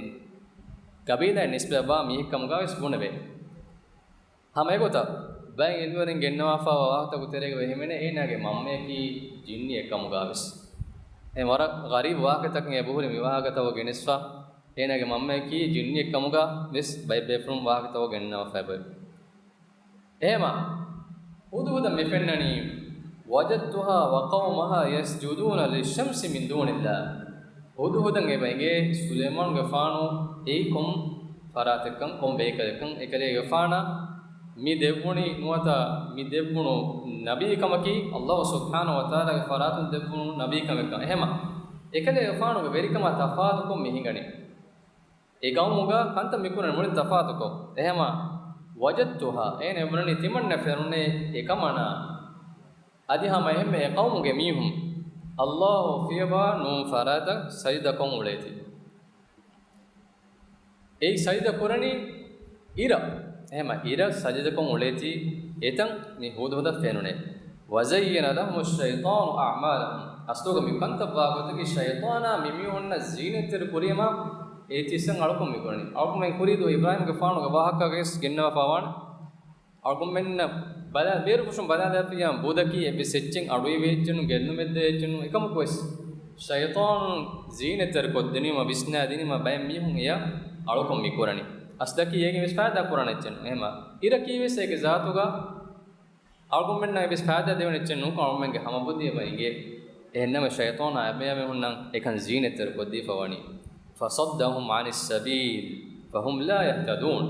ގަބީލާއަށް ނިސްބަތްވާ މީހެއްކަމުގަވެސް ބުނެވޭ. ހަމަ އެގޮތަށް ބައެއް އިލްމުވެރިން ގެންނަވާފައިވާ ވާހަކަތަކުގެ ތެރޭގަ ވެ ހިމެނޭ އޭނާގެ މަންމަޔަކީ ޖިންނިއެއްކަމުގަވެސް. އެ ވަރަށް ޣަރީބު ވާހަކަތަކެއް އެބަހުރި މި ވާހަކަތަކުގަ ގެނެސްފަ. އޭނާގެ މަންމަޔަކީ ޖިންނިއެއްކަމުގަ ވެސް ބައެއް ބޭފުޅުން ވާހަކަތަކުގަ ގެންނަވާފައި އެބައޮތް. އެހެމަ ހުދުހުދަށް މި ފެންނަނީ، وجدتها وقومها يسجدون للشمس من دون الله. ހުދުހުދަށް އެބަ އެނގޭ ސުލައިމާނުގެފާނު އެއީ ކޮން ފަރާތެއްކަން، ކޮން ބޭކަލެއްކަން. އެކަލޭގެފާނަށް މި ދެއްވުނީ ނުވަތަ މި ދެއްވުނު ނަބީކަމަކީ، ﷲ ސުބްޙާނަހޫ ވަތަޢާލާގެ ފަރާތުން ދެއްވުނު ނަބީކަމެއްކަން. އެހެމަ އެކަލޭގެފާނުގެ ވެރިކަމާ ތަފާތުކޮށް މި ހިނގަނީ. އެ ގައުމުގަ ކަންތައް މިކުރަން މުޅިން ތަފާތުކޮށް. އެހެމަ، وجدتها، އޭނަ އެބުނަނީ ތިމަންނަ ފެނުނޭ އެކަމަނާ. އަދި ހަމަ އެހެންމެ އެ ޤައުމުގެ މީހުން، ﷲ ފިޔަވާ ނޫން ފަރާތަށް ސަޖިދަކޮށް އުޅޭތީ. އެއީ ސަޖިދަ ކުރަނީ އިރަށް. އެހެމަ އިރަށް ސަޖިދަކޮށް އުޅޭތީ އެތަން މި ހުދުހުދަށް ފެނުނޭ. وزين لهم الشيطان أعمالهم. އަސްލުގަ މި ކަންތައް ވާ ގޮތަކީ ޝައިޠާނާ މި މީހުންނަށް ޒީނަތްތެރި ކުރީމަ އެ ތިއްސަން އަޅުކަން މި ކުރަނީ. އަޅުކަމެން ކުރީ ދޯ އިބްރާހީމްގެފާނުގެ ވާހަކައިގަސް ގެންނަވާފާވާނެ. އަޅުގަނޑުމެންނަށް ބަލާ، ބޭރުފުށުން ބަލާލާފިޔާ ބުދަކީ އެއްވެސް އެއްޗެއް އަޑުއިވޭ އެއްޗެއް ނޫން، ގެއްލުމެއްދޭ އެއްޗެއް ނޫން، އެކަމަކުވެސް ޝައިޠާނުން ޒީނަތްތެރިކޮށްދިނީމަ، ވިސްނާދިނީމަ ބައެއް މީހުން އެޔަށް އަޅުކަން މި ކުރަނީ. އަސްލަކީ އޭގެ ވެސް ފައިދާ ކުރާނެ އެއްޗެއް ނޫން. އެހެމަ އިރަކީ ވެސް އޭގެ ޒާތުގަ އަޅުގަނޑުމެންނަށް އެއްވެސް ފައިދާ ދެވޭނެ އެއްޗެއް ނޫންކަން އަޅުގަނޑުމެންގެ ހަމަ ބުއްދި އެބަ އިނގޭ. އެހެންނަމަ ޝައިޠާނާ އެބައިމީހުންނަށް އެކަން ޒީނަތްތެރިކޮށްދީފަ ވަނީ. فصدهم عن السبيل فهم لا يهتدون.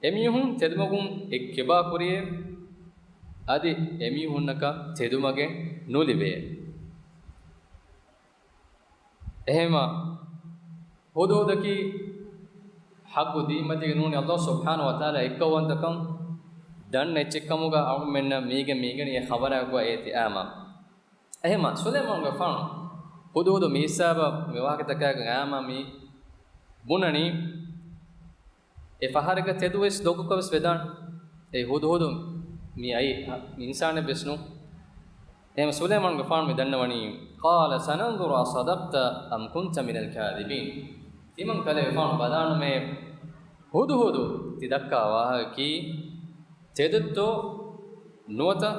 އެމީހުން ތެދުމަގުން އެއްކެބާ ކުރިޔޭ، އަދި އެމީހުންނަކަށް ތެދުމަގެއް ނުލިބޭ. އެހެމަ ހުދުހުދަކީ ޙައްޤު ދީންމަތީގަ ނޫނީ ﷲ ސުބްޙާނަހޫ ވަތަޢާލާ އެއްކައުވަންތަކަން ދަންނަ އެއްޗެއްކަމުގަ އަޅުގަނޑުމެންނަށް މީގެން މީގަނީ އެ ޚަބަރާގު އޭތި އާމާ. އެހެމަ ސުލައިމާނުގެފާނު ހުދުހުދު މި ހިސާބަށް މި ވާހަކަތަކާގެ އާމާ މި ބުނަނީ، އެ ފަހަރެއްގަ ތެދުވެސް ދޮގުކަށް ވެސް ވެދާނެ. އެ ހުދުހުދު މި އައީ އިންސާނެއް ވެސް ނޫން. އެހެމަ ސުލައިމާނުގެފާނު މި ދަންނަވަނީ، قال سننظر أصدقت أم كنت من الكاذبين. ތިމަން ކަލޭގެފާނު ބަލާނަމޭ، ހުދުހުދު ތި ދައްކާ ވާހަކައަކީ ތެދެއްތޯ ނުވަތަ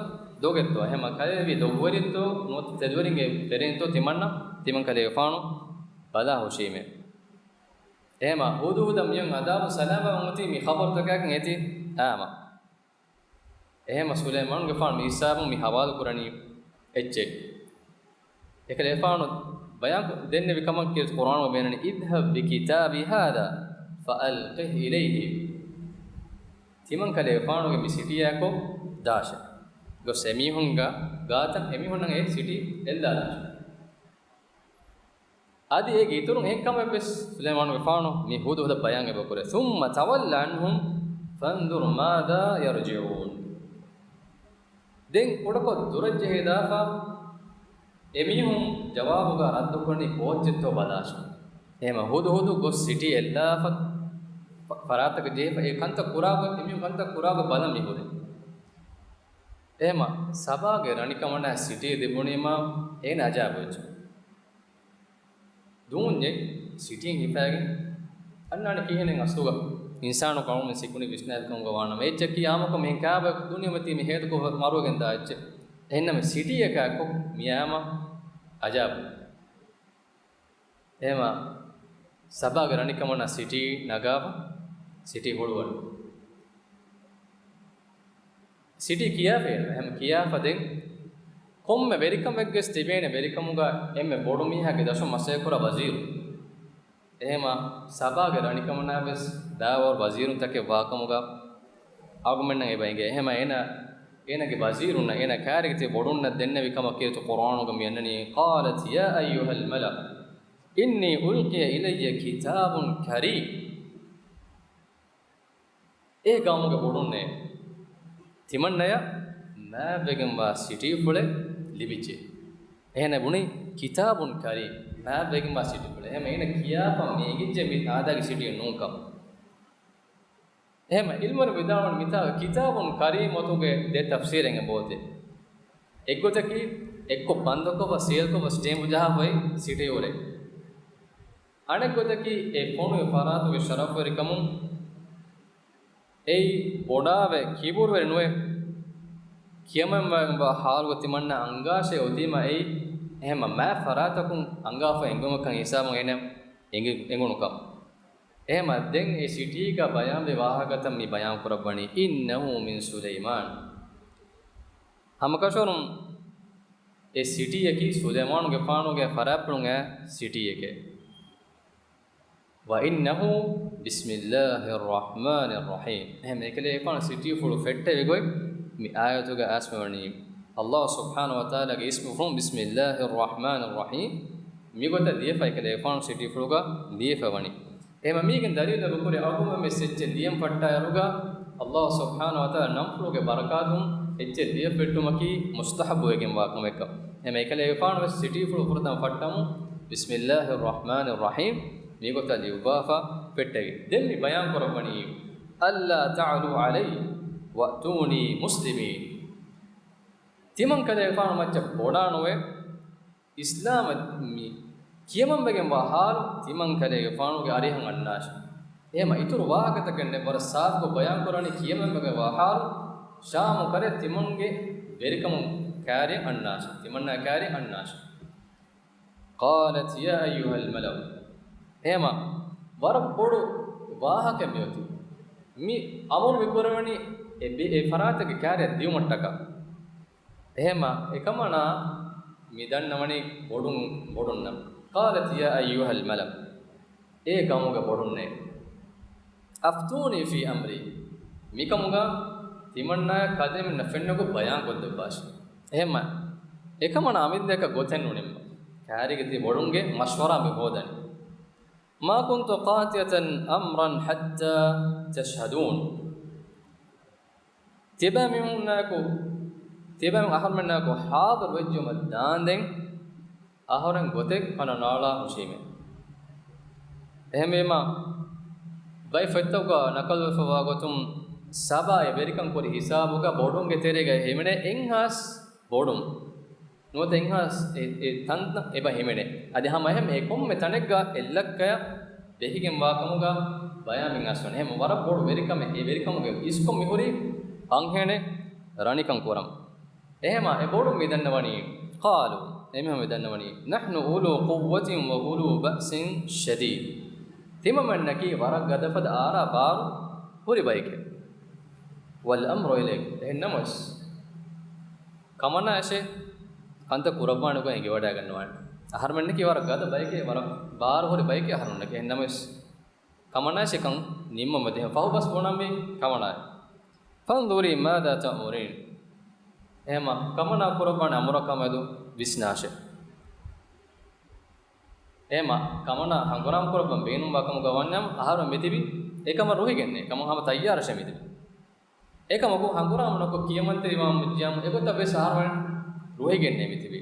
ދޮގެއްތޯ؟ އެހެމަ ކަލޭ ވީ ދޮގުވެރިއެއްތޯ ނުވަތަ ތެދުވެރިންގެ ވެރިންތޯ ތިމަންނަ، ތިމަން ކަލޭގެފާނު ބަލާ ހުށީމޭ. އެހެމަ ހުދުހުދަށް މިއޮތް އަދާބު ސަލާމަތް އޮތީ މި ޚަބަރުތަކާގެން އޭތި އާމާ. އެހެމަ ސުލައިމާނުގެފާނު މި ހިސާބުން މި ހަވާލު ކުރަނީ އެއްޗެއް. އެކަލޭގެފާނު ބަޔާން ދެންނެވި ކަމަށް ކީރިތި ޤުރްއާނުގަ ބޭނުން، اذهب بكتابي هذا فألقه إليهم. ތިމަން ކަލޭގެފާނުގެ މި ސިޓީއާއެކު ދާށޭ. ގޮސް އެމީހުންގެ ގާތަށް އެމީހުންނަށް އެ ސިޓީ އެއްލާލާށޭ. އަދި އޭގެ އިތުރުން އެހެން ކަމެއް ވެސް ސުލައިމާނުގެފާނު މި ހުދުހުދަށް ބަޔާން އެބަ ކުރޭ. ثم تول عنهم فانظر ماذا يرجعون. ދެން ކުޑަކޮށް ދުރަށް ޖެހިލާފަ އެމީހުން ޖަވާބުގަ ރައްދުކުރަނީ ކޯއްޗެއްތޯ ބަލާށޭ. އެހެމަ ހުދުހުދު ގޮސް ސިޓީ އެއްލާފަ ފަ-، ފަރާތަކަށް ޖެހިފަ އެ ކަންތައް ކުރާގޮތް، އެމީހުން ކަންތައް ކުރާގޮތް ބަލަން މި ހުރޭ. އެހެމަ ސަބާގެ ރަނިކަމަނާ ސިޓީ ލިބުނީމާ އޭނަ އަޖާބު ވެއްޖެ. ދޫންޏެއް ސިޓީން ހިފައިގެން އަންނާނެ ކިހިނެއް އަސްލުގަ އިންސާނު ޤައުމެއް ސިކުނި ވިސްނާލިކަމުގަ ވާނަމަ އެއްޗަކީ އާމަކޮށް މިހެން ކާބަ ދުނިޔެމަތީ މި ހޭދަކޮށް މަރުވެގެން ދާ އެއްޗެއް. އެހެންނަމަ ސިޓީއަކާ ކޮށް މި އާމަ އަޖާބު. އެހެމަ ސަބާގެ ރަނިކަމަނާ ސިޓީ ނަގާފަ ސިޓީ ހުޅުވަން. ސިޓީ ކިޔާފައިން އެހެމަ ކިޔާފަ ދެން ކޮންމެ ވެރިކަމެއްގެސް ތިބޭނެ ވެރިކަމުގަ އެންމެ ބޮޑު މީހާގެ ދަށުން މަސައްކަތްކުރާ ވަޒީރު. އެހެމަ ސަބާގެ ރަނިކަމަނާ ވެސް ދާވަރު ވަޒީރުންތަކެއް ވާކަމުގަ އަޅުގަނޑުމެންނަށް އެބަ އެނގޭ. އެހެމަ އޭނަ، އޭނަގެ ވަޒީރުންނަށް އޭނަ ކާރިގެ ތިބި ބޮޑުންނަށް ދެންނެވި ކަމަށް ކީރިތި ޤުރްއާނުގަ މި އަންނަނީ، قالت يا أيها الملأ إني ألقي إلي كتاب كريم. އޭ ގައުމުގެ ބޮޑުންނޭ، ތިމަންނަޔަށް މާތްވެގެންވާ ސިޓީފުޅެއް ލިބިއްޖެ. އޭނަ ބުނީ، كتاب كريم، މާތްވެގެންވާ ސިޓީފުޅެއް. އެހެމަ އޭނަ ކިޔާފަ މި އެނގިއްޖެ މި އާދައިގެ ސިޓީއެއް ނޫންކަމަށް. އެހެމަ ޢިލްމުވެރިން ވިދާޅުވަނީ މިތާގަ كتاب كريم އޮތުގެ ދެ ތަފްސީރެއް އެބައޮތޭ. އެއްގޮތަކީ އެއްކޮށް ބަންދުކޮށްފަ ސީލްކޮށްފަ ސްޓޭމްޕު ޖަހާފައި ސިޓީއުޅޭ. އަނެއްގޮތަކީ އެ ފޮނުވި ފަރާތުގެ ޝަރަފުވެރިކަމުން އެއީ ބޮޑާވެ ކީބޯޑުވެރި ނުވެ، ކިޔަމަންވާ ހާލުގަ ތިމަންނަ އަންގާށޭ އޮތީމަ އެއީ އެހެމަ މާތް ފަރާތަކުން އަންގާފަ އެނގުމަކަށް ހިސާބުން އޭނަ އެނގި-، އެނގުނުކަން. އެހެމަ ދެން އެ ސިޓީގަ ބަޔާންވި ވާހަކަތައް މި ބަޔާން ކުރައްވަނީ، إنه من سليمان. ހަމަކަށަވަރުން އެ ސިޓީއަކީ ސުލައިމާނުގެފާނުގެ ފަރާތްޕުޅުން އައި ސިޓީއެކޭ. وإنه بسم الله الرحمن الرحيم. އެހެން އެކަލޭގެފާނު ސިޓީފުޅު ފެއްޓެވި ގޮތް މި އާޔަތުގަ އައިސްފަވަނީ. ﷲ ސުބްޙާނަހޫ ވަތަޢާލާގެ އިސްމުފުޅުން، بسم الله الرحمن الرحيم، މިގޮތަށް ލިޔެފަ އެކަލޭގެފާނު ސިޓީފުޅުގަ ލިޔެފަވަނީ. އެހެމަ މީގެން ދަލީލު އެބަކުރޭ އަޅުގަނޑުމެން ވެސް އެއްޗެއް ލިޔަން ފައްޓާއިރުގަ ﷲ ސުބްޙާނަހޫ ވަތަޢާލާ ނަންފުޅުގެ ބަރަކާތުން އެއްޗެއް ލިޔަފެއްޓުމަކީ މުސްތަޙައްބުވެގެންވާ ކަމެއްކަން. އެހެން އެކަލޭގެފާނު ވެސް ސިޓީފުޅު ފުރަތަމަ ފައްޓަމުން، بسم الله الرحمن الرحيم މިގޮތަށް ލިޔުއްވާފަ ފެއްޓެވި. ދެން މި ބަޔާން ކުރައްވަނީ، ألا تعلوا علي وأتوني مسلمين. ތިމަން ކަލޭގެފާނު މައްޗަށް ބޮޑާނުވެ، އިސްލާމަށް މި ކިޔަމަންވެގެންވާ ހާލު ތިމަން ކަލޭގެފާނުގެ އަރިހަށް އަންނާށި. އެހެމަ އިތުރު ވާހަކަތަކެއް ނެތް، ވަރަށް ސާފުކޮށް ބަޔާންކުރަނީ ކިޔަމަންވެގެންވާ ހާލު ޝާމު ކަރެ ތިމަންގެ ވެރިކަމުން ކައިރިއަށް އަންނާށި. ތިމަންނާ ކައިރިއަށް އަންނާށި. قالت يا أيها الملأ. އެހެމަ ވަރަށް ބޮޑު ވާހަކަ މިއޮތީ. މި އަމުރު މިކުރެވެނީ އެ ބި-، އެ ފަރާތެއްގެ ކައިރިއަށް ދިޔުމަށްޓަކާ. އެހެމަ އެކަމަނާ މި ދަންނަވަނީ ބޮޑުން، ބޮޑުންނަށް. قالت يا أيها الملأ. އޭ ގައުމުގެ ބޮޑުންނޭ. أفتوني في أمري. މިކަމުގަ ތިމަންނާ ކަލޭމެންނަށް ފެންނަގޮ ބަޔާން ކޮށްދެއްވާށި. އެހެމަ އެކަމަނާ އަމިއްލައަކަށް ގޮތެއް ނުނިންމަ. ކައިރީގެ ތި ބޮޑުންގެ މަޝްވަރާ މި ހޯދަނީ. ما كنت قاطعة أمرا حتى تشهدون. ތިބާ މީހުންނާއެކު، ތިބާ އަހަރުމެންނާއެކު ހާޟިރު ވެއްޖުމަށް ދާންދެން އަހަރެން ގޮތެއް ކަނޑަނާޅާ ހުށީމޭ. އެހެންވީމަ، ބައި ފޮތްތަކުގަ ނަކަލުވެފަވާ ގޮތުން ސަބާ އެ ވެރިކަން ކުރި ހިސާބުގަ ބޮޑުންގެ ތެރޭގައި ހިމެނޭ އެއްހާސް ބޮޑުން. ނުވަތަ އެއްހާސް އެ، އެ ތަންތަން އެބަ ހިމެނޭ. އަދި ހަމަ އެހެން އެ ކޮންމެ ތަނެއްގަ އެއްލައްކަޔަށް ބެހިގެން ވާކަމުގަ ބަޔާންވެގެން އައިސްފަ ވަނީ. އެހެން ވަރަށް ބޮޑު ވެރިކަމެއް. އެ ވެރިކަމުގެ އިސްކޮށް މިހުރީ އަންހެނެއް ރަނިކަން ކުރަން. އެހެމަ އެ ބޮޑުން މިދަންނަވަނީ، قالوا، އެމީހުން މިދަންނަވަނީ، نحن أولو قوة وأولو بأس شديد. ތިމަމެންނަކީ ވަރަށް ގަދަފަދަ އާރާ ބާރު ހުރި ބައެކޭ. والأمر إليك. އެހެން ނަމަވެސް، ކަމަނާއަށޭ ކަންތައް ކުރައްވާނެ ގޮތް އެނގިވަޑައިގަންނަވާނެ. އަހަރުމެންނަކީ ވަރަށް ގަދަ ބައެކޭ، ވަރަށް ބާރު ހުރި ބައެކޭ އަހަރުމެންނަކީ. އެހެން ނަމަވެސް، ކަމަނާއަށޭ ކަން ނިންމަމަ ދޭ. ފަހުބަސް ބުނަންވީ ކަމަނާއޭ. فانظري ماذا تأمرين. އެހެމަ ކަމަނާ ކުރައްވާނެ އަމުރަކާ މެދު ވިސްނާށޭ. އެހެމަ ކަމަނާ ހަނގުރާމަ ކުރައްވަން ބޭނުންވާ ކަމުގަ ވަންޏާ އަހަރުމެން މިތިބީ އެކަމަށް ރުހިގެންނޭ. ކަމަށް ހަމަ ތައްޔާރަށޭ މިތިބީ. އެކަމަކު ހަނގުރާމަ ނުކޮށް ކިޔަމަންތެރިވާން ވެއްޖިއްޔާމު އެގޮތަށް ވެސް އަހަރުމެން ރުހިގެންނޭ މިތިބީ.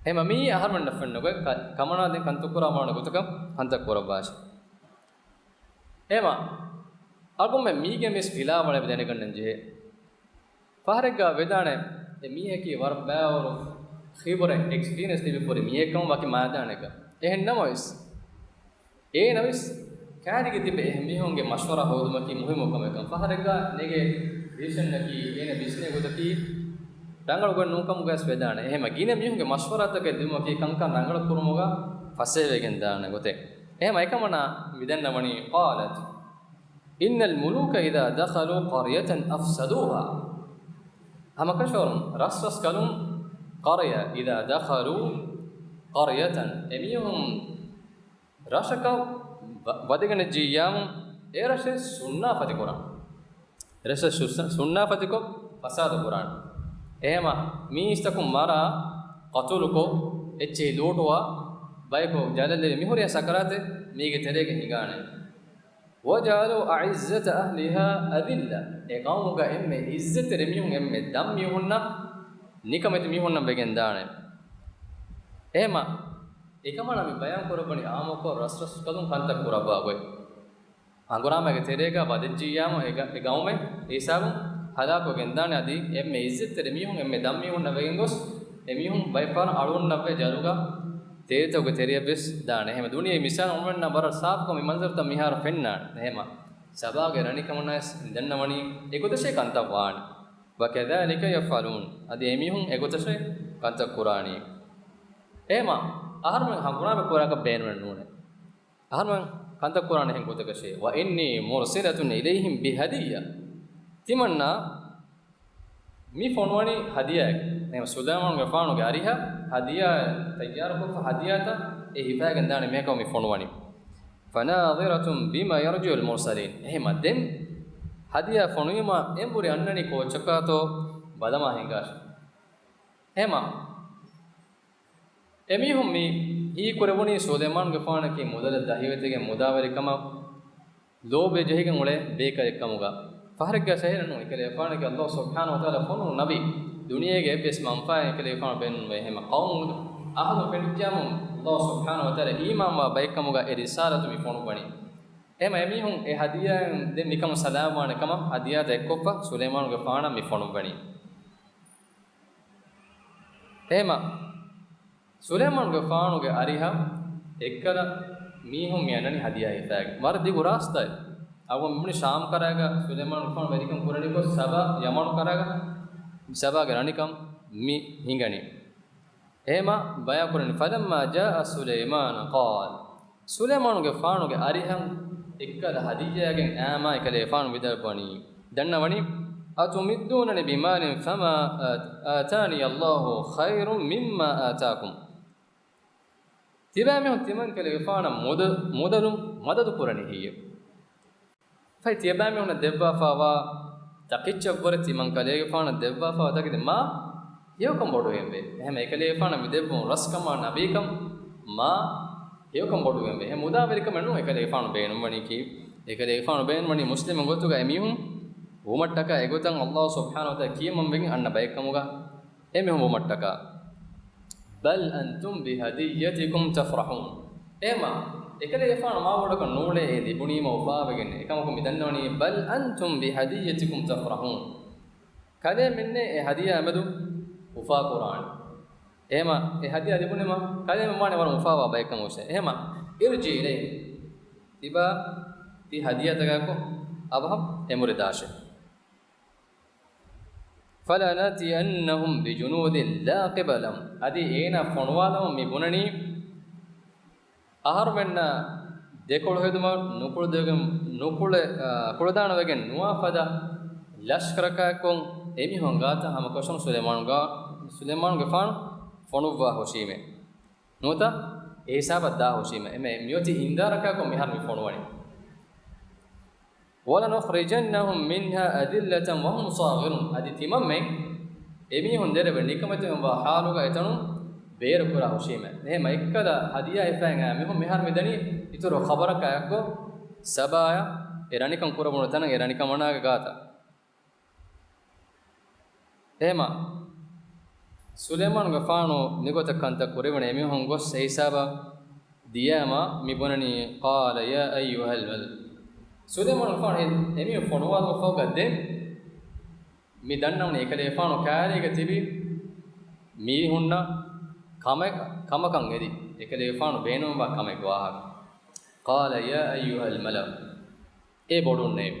އެހެމަ މިއީ އަހަރުމެންނަށް ފެންނަ ގޮތް، ކަ-، ކަމަނާ ދެން ކަންތައް ކުރާ މާނަ ގޮތަކަށް ކަންތައް ކުރައްވާށޭ. އެހެމަ އަޅުގަނޑުމެން މީގެން ވެސް ފިލާވަޅެއް ދެނެގަންނަން ޖެހޭ. ފަހަރެއްގަ ވެދާނެ، އެ މީހަކީ ވަރަށް ބައިވަރު ޚިބުރަތް، އެކްސްޕީރިއެންސް ލިބިފަ ހުރި މީހެއްކަމަށް ވަކި މައިދާނެއްގަ. އެހެން ނަމަވެސް، އޭނަ ވެސް ކައިރީގަ ތިބެ އެހެން މީހުންގެ މަޝްވަރާ ހޯދުމަކީ މުހިއްމު ކަމެއްކަން. ފަހަރެއްގަ ނެގޭ ޑިސިޝަންއަކީ އޭނަ ވިސްނޭ ގޮތަކީ ރަނގަޅު ގޮތް ނޫންކަމުގަވެސް ވެދާނެ. އެހެމަ ގިނަ މީހުންގެ މަޝްވަރާތަކެއް ލިބުމަކީ ކަންކަން ރަނގަޅު ކުރުމުގަ ފަސޭހަވެގެން ދާނެ ގޮތެއް. އެހެމަ އެކަމަނާ މިދަންނަވަނީ، قالت إن الملوك إذا دخلوا قرية أفسدوها. ހަމަކަށަވަރުން ރަސްރަސްކަލުން، قرية إذا دخلوا قرية، އެމީހުން ރަށަކަށް ވަ-، ވަދެގެން ޖިއްޔާމު އެ ރަށެއް ސުންނާފަތި ކުރާން. ރަށެއް ސު-، ސުންނާފަތިކޮށް ފަސާދަ ކުރާން. އެހެމަ މީސްތަކުން މަރާ، ޤަތުލުކޮށް، އެއްޗެހި ލޫޓުވާ، ބަޔަކު ޖަލަށް ލެވި މިހުރިހާ ސަކަރާތެއް މީގެ ތެރޭގަ ހިނގާނެ. وجعلوا أعزة أهلها أذلة. އެ ގައުމުގަ އެންމެ އިއްޒަތްތެރި މީހުން އެންމެ ދަށް މީހުންނަށް ނިކަމެތި މީހުންނަށް ވެގެން ދާނެ. އެހެމަ އެކަމަނާ މި ބަޔާން ކުރައްވަނީ އާއްމުކޮށް ރަސްރަސްކަލުން ކަންތައް ކުރައްވާ ގޮތް. ހަނގުރާމައިގެ ތެރޭގަ ވަދެއްޖިއްޔާމު އެ ގަ-، އެ ގައުމެއް އެ ހިސާބުން ހަލާކުވެގެން ދާނެ. އަދި އެންމެ އިއްޒަތްތެރި މީހުން އެންމެ ދަށް މީހުންނަށް ވެގެން ގޮސް، އެ މީހުން ބައެއް ފަހަރަށް އަޅުގަނޑުންނަށްވެ ޖަލުގަ ތޭރިތަކުގެ ތެރެޔަށްވެސް ދާނެ. އެހެމަ ދުނިޔެ މިސާލު އޮންނަ ވަރަށް ސާފުކޮށް މި މަންޒަރުތައް މިހާރު ފެންނާނެ. އެހެމަ ސަބާގެ ރަނިކަމުންނަސް ދަންނަވަނީ އެގޮތަށޭ ކަންތައް ވާނީ. وكذلك يفعلون. އަދި އެމީހުން އެގޮތަށޭ ކަންތައް ކުރާނީ. އެހެމަ އަހަރުމެން ހަނގުރާމަ ކުރާކަށް ބޭނުމެއް ނޫނޭ. އަހަރުމެން ކަންތައް ކުރާނެ އެހެން ގޮތަކަށޭ. وإني مرسلة إليهم بهدية. ތިމަންނާ މި ފޮނުވަނީ ހަދިޔާއެއް. އެހެން ސުލައިމާނުގެފާނުގެ އަރިހަށް ހަދިޔާ ތައްޔާރުކޮށްފަ ހަދިޔާތައް އެ ހިފައިގެން ދާނެ މީހަކަށް މި ފޮނުވަނީ. فناظرة بما يرجع المرسلين. އެހެމަ ދެން ހަދިޔާ ފޮނުވީމާ އެނބުރި އަންނަނީ ކޯއްޗަކާތޯ ބަލަމާ ހިނގާށި. އެހެމަ އެމީހުން މި ހީކުރެވުނީ ސުލައިމާނުގެފާނަކީ މުދަލެއް ދަހިވެތިގެން މުދާވެރިކަމަށް ލޯބިވެ ޖެހިގެން އުޅޭ ބޭކަލެއްކަމުގަ. ފަހަރެއްގަ ސަހެރެއް ނޫން އެކަލޭގެފާނަކީ ﷲ ސުބްޙާނަހޫ ވަތަޢާލާ ފޮނުވު ނަބީ. ދުނިޔޭގެ އެއްވެސް މަންފާއެއް އެކަލޭގެފާނު ބޭނުންވޭ. އެހެންމަ ޤައުމު އަހުލު ފެނިއްޖާމު، ﷲ ސުބްޙާނަހޫ ވަތަޢާލާ އީމާންވާ ބައެއްކަމުގަ އެ ރިސާލަތު މި ފޮނުއްވަނީ. އެހެންމަ އެމީހުން އެ ހަދިޔާއިން ދެން މިކަމުން ސަލާމްވާނެ ކަމަށް ހަދިޔާތައް އެއްކޮށްފަ ސުލައިމާނުގެފާނަށް މި ފޮނުއްވަނީ. އެހެންމަ ސުލައިމާނުގެފާނުގެ އަރިހަށް އެއްކަލަ މީހުން މި އަންނަނީ ހަދިޔާ ހިފާގެން. ވަރަށް ދިގު ރާސްތާއެއް. އަޅުގަނޑު މިބުނީ ޝާމް ކަރައިގަ ސުލައިމާނުގެފާނު ވެރިކަން ކުރަނީކޮށް ސަބާ ޔަމަނު ކަރައިގަ ސަބާގެ ރަނިކަން މި ހިނގަނީ. އެހެންމަ ބަޔާންކުރަނީ، فلما جاء سليمان قال، ސުލައިމާނުގެފާނުގެ އަރިހަށް އެއްކަލަ ހަދިޔާގެން އައީމާ އެކަލޭގެފާނު ވިދާޅުވަނީ، ދަންނަވަނީ، أتمدونني بمال فما آت-، آتاني الله خير مما آتاكم. ތިބާމީހުން ތިމަން ކަލޭގެފާނަށް މުދަ-، މުދަލުން މަދަދު ކުރަނީ ހެއްޔެވެ؟ ފަހެ ތިޔަބައިމީހުންނަށް ދެއްވާފައިވާ ތަކިއްޗަށްވުރެ ތިމަން ކަލޭގެފާނަށް ދެއްވާފައިވާ ތަކެތި މާ ހެޔޮކަން ބޮޑުވެގެންވޭ. އެހެންމަ އެކަލޭގެފާނަށް މި ދެއްވުން ރަސްކަމާ ނަބީކަން މާ ހެޔޮކަން ބޮޑުވެގެންވޭ. އެ މުދާވެރިކަމެއް ނޫން އެކަލޭގެފާނު ބޭނުންވަނީކީ. އެކަލޭގެފާނު ބޭނުންވަނީ މުސްލިމުން ގޮތުގަ އެމީހުން ވުމަށްޓަކާ އެގޮތަށް ﷲ ސުބްޙާނަހޫ ވަތަޢާލާ ކިޔަމަންވެގެން އަންނަ ބައެއްކަމުގަ އެމީހުން ވުމަށްޓަކާ. بل أنتم بهديتكم تفرحون. އެހެންމަ އެކަލޭގެފާނު މާބޮޑަކަށް ނޫޅޭ އެ ލިބުނީމަ އުފާވެގެން. އެކަމަކު މި ދަންނަވަނީ، بل أنتم بهديتكم تفرحون. ކަލޭމެންނޭ އެ ހަދިޔާ މެދު އުފާކުރާނެ. އެހެންމަ އެ ހަދިޔާ ލިބުނީމަ ކަލޭމެން ވާނެ ވަރަށް އުފާވާ ބައެއްކަމަށް ވެސް. އެހެންމަ ارجع إليهم. ތިބާ ތި ހަދިޔާތަކާއެކު އަވަހަށް އެނބުރި ދާށޭ. فلنأتينهم بجنود لا قبل لهم. އަދި އޭނާ ފޮނުވާލަމުން މި ބުނަނީ، އަހަރުމެންނަށް ދެކޮޅު ހެދުމަށް ނުކުޅެދެވިގެން، ނުކުޅެ-، އާ، ކުޅެދާނަވެގެން ނުވާ ފަދަ ލަޝްކަރަކާއެކު އެމީހުން ގާތަށް ހަމަކަށަވަރުން ސުލައިމާނުގެ، ސުލައިމާނުގެފާނު ފޮނުއްވާ ހުށީމޭ. ނުވަތަ އެ ހިސާބަށް ދާ ހުށީމޭ. އެމެ މިއޮތީ އިންދާރަކާކޮށް މިހާރު މި ފޮނުވަނީ. ولنخرجنهم منها أذلة وهم صاغرون. އަދި ތިމަންމެން އެމީހުން ދެރަވެ ނިކަމެތިވެންވާ ހާލުގަ އެތަނުން ބޭރުކުރާ ހުށީމޭ. އެހެންމަ އެއްކަލަ ހަދިޔާ ހިފައިގެން އައި މީހުން މިހާރު މިދަނީ އިތުރު ޚަބަރަކާ އެއްގޮތް ސަބާޔަށް އެ ރަނިކަން ކުރައްވުނު ތަނަށް އެ ރަނިކަމަނާގެ ގާތަށް. އެހެންމަ ސުލައިމާނުގެފާނު މިގޮތަށް ކަންތައް ކުރެވުނު އެމީހުން ގޮސް އެ ހިސާބަށް ދިޔައިމަ މި ބުނަނީ، قال يا أيها الملأ. ސުލައިމާނުގެފާނު އެ-، އެމީހުން ފޮނުވާލުމަށްފަހުގަ ދެން މި ދަންނަވަނީ އެކަލޭގެފާނު ކާރީގަ ތިބި މީހުންނަށް ކަމެއް، ކަމަކަށް އެދި އެކަލޭގެފާނު ބޭނުންވާ ކަމެއްގެ ވާހަކަ. قال يا أيها الملأ. އޭ ބޮޑުންނޭވެ!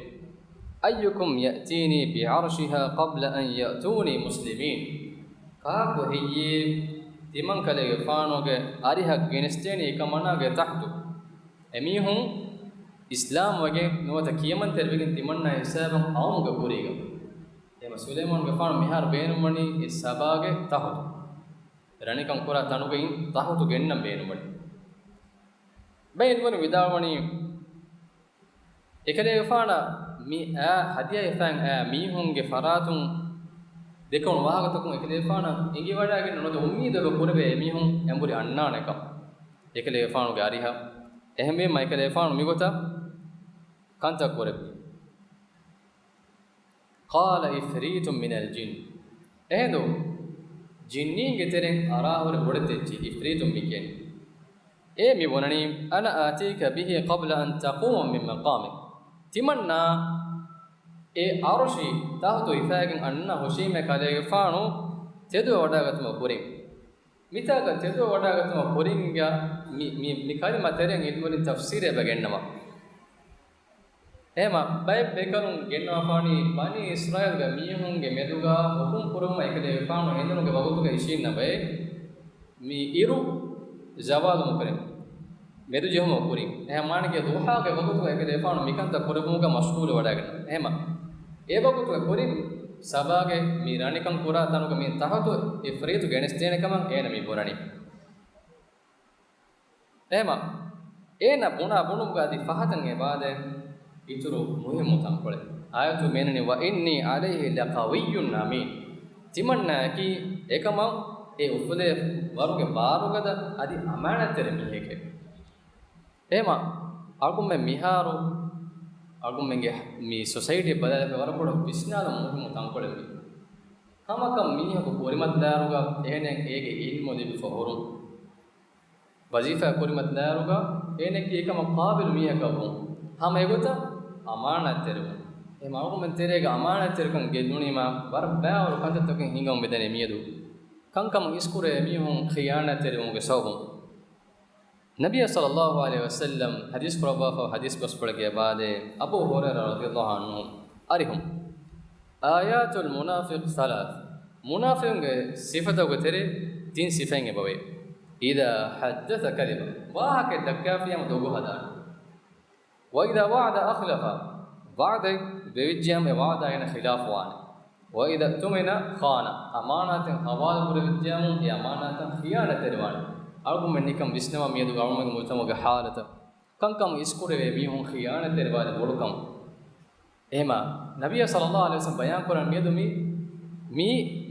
أيكم يأتيني بعرشها قبل أن يأتوني مسلمين. ކާކު ހެއްޔޭ ތިމަން ކަލޭގެފާނުގެ އަރިހަށް ގެނެސްދޭނީ އެކަމަނާގެ ތަހުތު؟ އެމީހުން އިސްލާމްވެގެން ނުވަތަ ކިޔަމަންތެރިވެގެން ތިމަންނާ ހިސާބަށް ޤައުމުގެ ކުރީގަ. އެހެންމަ ސުލައިމާނުގެފާނު މިހާރު ބޭނުންވަނީ އެ ސަބާގެ ތަހުތު. ރަނިކަން ކުރާ ތަނުގައި ތަހުތު ގެންނަން ބޭނުންވަނީ. ބައެއް އިލްމުވެރިން ވިދާޅުވަނީ، އެކަލޭގެފާނަށް މި އައި ހަދިޔާ ހިފައިގެން އައި މީހުންގެ ފަރާތުން ދެކެވުނު ވާހަކަތަކުން އެކަލޭގެފާނަށް އެނގިވަޑައިގެން ނުވަތަ އުއްމީދެއް ކުރެވޭ އެމީހުން އެނބުރި އަންނާނެކަން އެކަލޭގެފާނުގެ އަރިހަށް. އެހެންވީމަ އެކަލޭގެފާނު މިގޮތަށް ކަންތައް ކުރެއްވި. قال عفريت من الجن. އެހިނދު ޖިންނީންގެ ތެރެއިން އަރާހުރި ބޮޑެތި އެއްޗިހި އިފްރީތު މި ކިޔަނީ. އޭ މި ބުނަނީ، أنا آتيك به قبل أن تقوم من مقامك. ތިމަންނާ އެ އަރުޝީ ތަހުތު ހިފައިގެން އަންނަ ހުށީމޭ ކަލޭގެފާނު ތެދުވެވަޑައިގަތުމަށް ކުރިން. މިތާގަ ތެދުވެވަޑައިގަތުމަށް ކުރިންގަ މި، މި، މި ކަލިމަ ތެރެއިން އިލްމުވެރިން ތަފްސީރެއް އެބަ ގެންނަވާ. އެހެންމަ ބައެއް ބޭކަލުން ގެންނަވާފާނީ ބަނީ އިސްރާއީލްގެ މީހުންގެ މެދުގަ ހުކުމް ކުރުމަށް އެކަލޭގެފާނު ހެނދުނުގެ ވަގުތުގަ އިށީންނަ ބައެއް މި އިރު ޒަވާލު ނުކުރިން، މެދު ޖެހުމަށް ކުރިން. އެހެން މާނައީ ޟުޙާގެ ވަގުތުގަ އެކަލޭގެފާނު މިކަންތައް ކުރެއްވުމުގަ މަޝްޣޫލު ވަޑައިގަންނަ. އެހެންމަ އެ ވަގުތުގަ ކުރިން ސަބާގެ މި ރަނިކަން ކުރާ ތަނުގަ މި ތަހުތު އިފްރީތު ގެނެސްދޭނެ ކަމަށް އޭނަ މި ބުނަނީ. އެހެންމަ އޭނަ ބުނާ ބުނުމުގަ އަދި ފަހަތަށް އެބައާދޭ އިތުރު މުހިއްމު ތަންކޮޅެއް. އާޔަތު މިއަންނަނީ، وإني عليه لقوي أمين. ތިމަންނާއަކީ އެކަމަށް އެ އުފުލޭ ވަރުގެ ބާރުގަދަ އަދި އަމާނަތްތެރި މީހެކޭ. އެހެންމަ އަޅުގަނޑުމެން މިހާރު އަޅުގަނޑުމެންގެ މި ސޮސައިޓީ ބަލާލިފަ ވަރަށް ބޮޑަށް ވިސްނާލަން މުހިއްމު ތަންކޮޅެއް މީ. ހަމަކަން މީހަކު ކުރިމަތިލާއިރުގަ އޭނައަށް އޭގެ އިލްމު ލިބިފަ ހުރުން. ވަޒީފާ ކުރިމަތިލާއިރުގަ އޭނައަކީ އެކަމަށް ޤާބިލު މީހަކަށް ވުން. ހަމަ އެގޮތަށް އަމާނާތްތެރިވުން. އެ މަރުގުމެން ތެރޭގަ އަމާނާތްތެރިކަން ގެއްލުނީމާ ވަރަށް ބައިވަރު ކަންތައްތަކެއް ހިނގަމުން މިދަނީ މިއަދު. ކަންކަމަށް އިސްކުރެވޭ މީހުން ޚިޔާނާތްތެރިވުމުގެ ސަބަބުން. ނަބިއްޔާ ޞައްލައްލާހު ޢަލައިހި ވަސައްލަމް ޙަދީޘް ކުރައްވާފަ ޙަދީޘް ބަސްފުޅެއްގެ ބާދޭ އަބޫ ހުރައިރާ ރަޟިޔައްލާހު ޢަންހު އަރިހުން. آيات المنافق ثلاث. މުނާފިޤުންގެ ސިފަތަކުގެ ތެރޭ ތިން ސިފައެއް އެބަވޭ. إذا حدث كذب. ވާހަކައެއް ދައްކާފިއްޔާމަ ދޮގު ހަދާނެ. وإذا وعد أخلف، ވަޢުދެއް ވެވިއްޖިއްޔާމު އެ ވަޢުދާ އޭނަ ޚިލާފުވާނެ. وإذا اؤتمن خان، އަމާނާތެއް ހަވާލު ކުރެވިއްޖިއްޔާމު އެ އަމާނާތަށް ޚިޔާނަތްތެރިވާނެ. އަޅުގަނޑުމެން ނިކަން ވިސްނަވާ މިއަދު އަޅުގަނޑުމެންގެ މުޖުތަމަޢުގެ ޙާލަތަށް. ކަންކަމަށް އިސްކުރެވޭ މީހުން ޚިޔާނަތްތެރިވާނެ ބޮޑުކަން. އެހެމަ، ނަބިއްޔާ ޞައްލައްލާހު ޢަލައިހި ވަސައްލަމް ބަޔާންކުރަން މިއަދު މި، މީ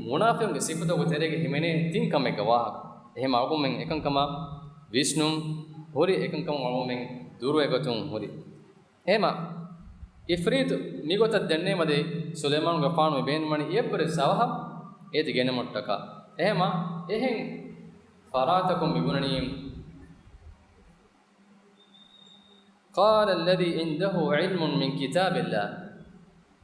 މުނާފިޤުންގެ ސިފަތަކުގެ ތެރޭގަ ހިމެނޭ ތިން ކަމެއްގެ ވާހަކަ. އެހެމަ އަޅުގަނޑުމެން އެކަންކަމަށް ވިސްނުން ހުރި، އެކަންކަމުން އަޅުގަނޑުމެން ދުރުވެގަތުން ހުރި. އެހެމަ، އިފްރީތު މިގޮތަށް ދެންނެވިމަދެ ސުލައިމާނުގެފާނު މި ބޭނުންވަނީ އެއްވެރި ސަބަބެއް އޭތި ގެނެމުންޓަކާ. އެހެމަ، އެހެން ފަރާތަކުން މިބުނަނީ، قال الذي عنده علم من كتاب الله.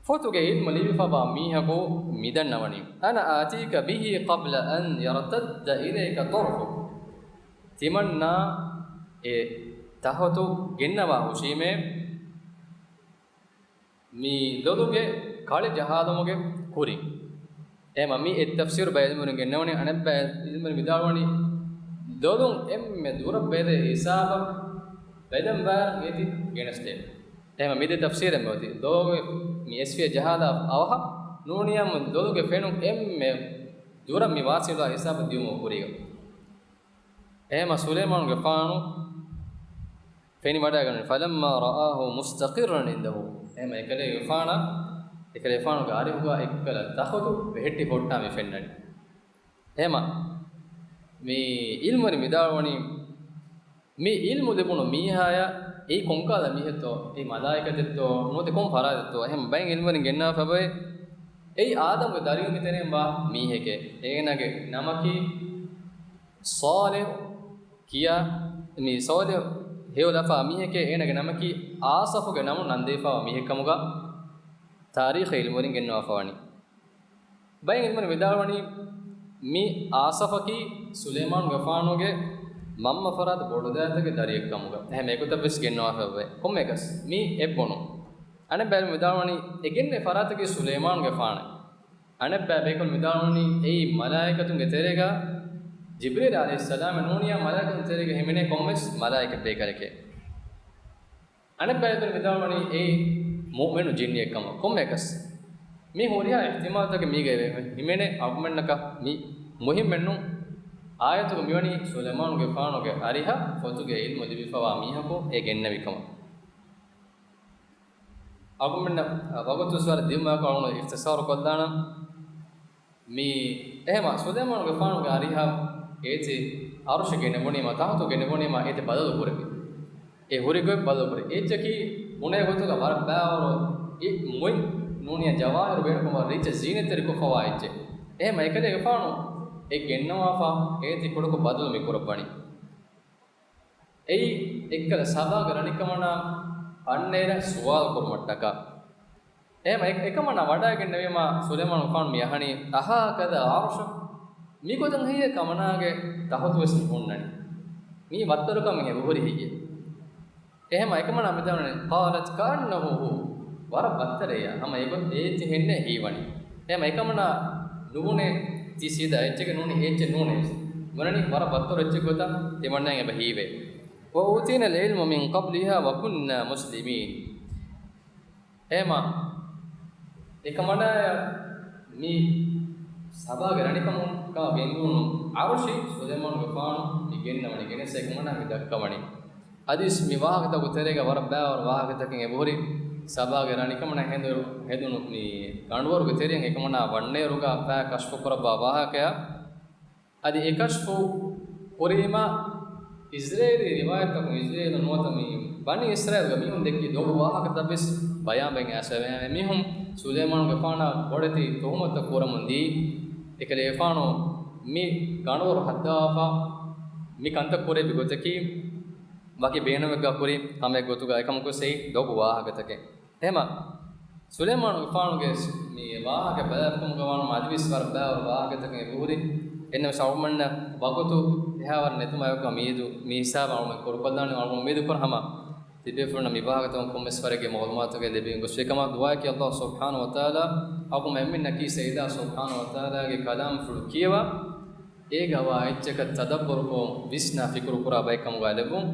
ފޮތުގެ ޢިލްމު ލިބިފަވާ މީހަކު މިދަންނަވަނީ، أنا آتيك به قبل أن يرتد إليك طرفك. ތިމަންނާ އެ ތަޚުތު ގެންނަވާ ހުށީމޭ، މި ލޮލުގެ ކަޅި ޖަހާލުމުގެ ކުރިން. އެހެމަ މި އެއް ތަފްސީރު ބައެއް ޢިލްމުވެރިން ގެންނަވަނީ، އަނެއްބައި ޢިލްމުވެރިން ވިދާޅުވަނީ، ލޮލުން އެންމެ ދުރަށް ބެލޭ ހިސާބަށް ބެލެން ވާއިރު އޭތި ގެނެސްދޭ. އެހެމަ މި ދެ ތަފްސީރެއް އޮތީ. ލޮލުގެ މި އެސްފިޔަ ޖަހާލާ އަވަހަށް ނޫނިއްޔާމު ލޮލުގެ ފެނުން އެންމެ ދުރަށް މި ވާސިލުވާ ހިސާބަށް ދިޔުމުގެ ކުރީގަ. އެހެމަ ސުލައިމާނުގެފާނު ފެނިވަޑައިގަންނަވަނީ، فلما رآه مستقرا عنده. އެހެމަ އެކަލޭގެފާނަށް، އެކަލޭގެފާނުގެ އަރިހުގަ އެއްކަލަ ތަޚުތު ބެހެއްޓި ހުއްޓާ މި ފެންނަނީ. އެހެމަ މި ޢިލްމުވެރިން ވިދާޅުވަނީ، މި ޢިލްމު ލިބުނު މީހާޔަށް އެއީ ކޮންކަހަލަ މީހެއްތޯ، އެއީ މަލާއިކަތެއްތޯ، ނުވަތަ ކޮން ފަރާތެއްތޯ، އެހެން ބައެއް ޢިލްމުވެރިން ގެންނަވާފައި އޮތް، އެއީ އާދަމްގެ ދަރިއުންގެ ތެރެއިން ވާ މީހެކޭ. އޭނާގެ ނަމަކީ ޞާލިޙު ކިޔާ، މި ޞާލިޙު ހެޔޮލަފާ މީހެކޭ. އޭނާގެ ނަމަކީ އާޞަފުގެ ނަމުން ނަންދެވިފައިވާ މީހެއްކަމުގަ ތާރީޚު ޢިލްމުވެރިން ގެންނަވާފައިވަނީ. ބައެއް ޢިލްމުވެރިން ވިދާޅުވަނީ، މި އާޞަފަކީ ސުލައިމާނުގެފާނުގެ މަންމަ ފަރާތު ބޮޑުދައިތަގެ ދަރިއެއްކަމުގަ. އެހެން އެގޮތަށްވެސް ގެންނަވާފައިވޭ. ކޮންމެއަކަސް މީ އެއްބުނު. އަނެއްބައި ޢިލްމުވެރިން ވިދާޅުވަނީ، އެ ގެންނެވި ފަރާތަކީ ސުލައިމާނުގެފާނެއް. އަނެއްބައި ބޭކަލުން ވިދާޅުވަނީ، އެއީ މަލާއިކަތުންގެ ތެރޭގަ ޖިބްރީލް ޢަލައިހިއްސަލާމެއް ނޫނިއްޔާ މަލާއިކަތުންގެ ތެރޭގަ ހިމެނޭ ކޮންމެސް މަލާއިކަތް ބޭކަލެކޭ. އަނެއްބައި ވިދާޅުވަނީ، އެއީ މުއުމިނު ޖިންނިއެއްކަމަށް. ކޮންމެއަކަސް މި ހުރިހާ އިޙްތިމާލުތަކެއް މީގައި ވެ-، ހިމެނޭ. އަޅުގަނޑުމެންނަކަށް މި މުހިއްމެއްނު. އާޔަތުގަ މިވަނީ ސުލައިމާނުގެފާނުގެ އަރިހަށް ފޮތުގެ ޢިލްމު ލިބިފަވާ މީހަކު އެ ގެންނެވިކަމަށް. އަޅުގަނޑުމެންނަށް ވަގުތު ސުވާލު ދިއުމާއެކު އަޅުގަނޑު އިޚްތިޞާރު ކޮށްލާނަން. މި އެހެމަ ސުލައިމާނުގެފާނުގެ އަރިހަށް އޭތި އަރުޝު ގެނެވުނީމަ، ތަޚުތު ގެނެވުނީމަ، އޭތި ބަދަލު ކުރެވި. އެ ހުރި ގޮތް ބަދަލު ކުރި. އެއްޗަކީ ބުނޭ ގޮތުގަ ވަރަށް ބާވަރު އި މުއިން ނޫނިއްޔާ ޖަވާހިރު ބޭނުންކުރާ ރިއްޗެއް ޒީނަތްތެރިކޮށްފަވާ އެއްޗެއް. އެހެމަ އެކަލޭގެފާނު އެ ގެންނަވާފަ އޭތި ކުޑަކޮށް ބަދަލު މި ކުރައްވަނީ. އެއީ އެއްކަލަ ސަބާގެ ރަނިކަމަނާ އަންނައިރަށް ސުވާލު ކުރުމަށްޓަކާ. އެހެމަ އެ-، އެކަމަނާ ވަޑައިގެންނެވީމާ ސުލައިމާނުގެފާނު މި އަހަނީ، أهكذا عرشك؟ މިގޮތަށް ހެއްޔޭ ކަމަނާގެ ތަޚުތުވެސް މި ހުންނަނީ؟ މީ ވައްތަރުކަމެއް އެބަހުރި ހެއްޔޭ؟ އެހެމަ އެކަމަނާ މިދަނީ، قالت كأنه هو، ވަރަށް ވައްތަރެއްޔާ، ހަމަ އެގޮތް އޭތި ހެންނޭ ހީވަނީ. އެހެމަ އެކަމަނާ ނުބުނޭ ތި ސީދާ އެއްޗެއްގެ ނޫނީ އެއްޗެއް ނޫނޭ. ވަނަނީ ވަރަށް ވައްތަރު އެއްޗެއް ގޮތަށް ތިމަންނައަށް އެބަ ހީވޭ. وأوتينا العلم من قبلها وكنا مسلمين. އެހެމަ އެކަމަނާޔަށް މި ސަބާގެ ރަނިކަމަކާ ގެންގުޅުނު އަރުޝި ސުލައިމާނުގެފާނު މި ގެންނަވަނީ، ގެނެސް އެކަމަނާ މި ދައްކަވަނީ. އަދިސް މި ވާހަކަތަކުގެ ތެރޭގަ ވަރަށް ބާވަރު ވާހަކަތަކެއް އެބަހުރި. ސަބާގެ ރަނިކަމަނާ ހެނދު-، ހެދުނު މި ގަނޑުވަރުގެ ތެރެއިން އެކަމަނާ ވަންނައިރުގަ ފައި ކަޝްފު ކުރައްވާ ވާހަކަޔާ. އަދި އެ ކަޝްފު ކުރީމާ އިޒްރޭލީ ރިވާޔަތްތަކުން، އިޒްރޭލު ނުވަތަ މި ބަނީ އިސްރާއީލްގެ މީހުން ދެއްކި ދޮގު ވާހަކަތައް ވެސް ބަޔާންވެގެން އައިސްފަ. އެމީހުން ސުލައިމާނުގެފާނާ ބޮޑެތި ތުހުމަތުތައް ކުރަމުން ދީ. އެކަލޭގެފާނު މި ގަނޑުވަރު ހައްދަވާފަ މި ކަންތައް ކުރެއްވި ގޮތަކީ ވަކި ބޭނުމެއްގަ ކުރި ކަމެއް ގޮތުގަ އެކަމަކު ސެއި ދޮގު ވާހަކަތަކެއް. އެހެމަ ސުލައިމާނުގެފާނުގެ މި ވާހަކަ ބަލާފަކަމުގަ ވާނަމަ އަދިވެސް ވަރަށް ބައިވަރު ވާހަކަތަކެއް އެބަހުރި. އެންނަމަސް އަޅުމެންނަށް ވަގުތު އެހާވަރަށް ނެތުމާއެކު މިއީދު މި ހިސާބަށް އަޅުމެން ކުރުކޮށްލާނެ. އަޅުމެން އުއްމީދުކުރަން ހަމަ ތިބޭފުޅުންނަށް މި ވާހަކަތަކުން ކޮންމެސް ވަރެއްގެ މަޢުލޫމާތުގެ ލިބިގެން ގޮސްފި ކަމަށް. ދުޢާއަކީ އައްލާހު ސުބްޙާނަހު ވަތަޢާލާ އަޅުގަނޑުމެންނަކީ ސެއްލާ ސުބްޙާނަހު ވަތަޢާލާގެ ކަލާމްފުޅު ކިޔަވާ، އޭގަ ވާ އެއްޗަކަށް ތަދައްބަރުކޮށް ވިސްނާ ފިކުރުކުރާ ބައެއްކަމުގަ ލެއްވުން.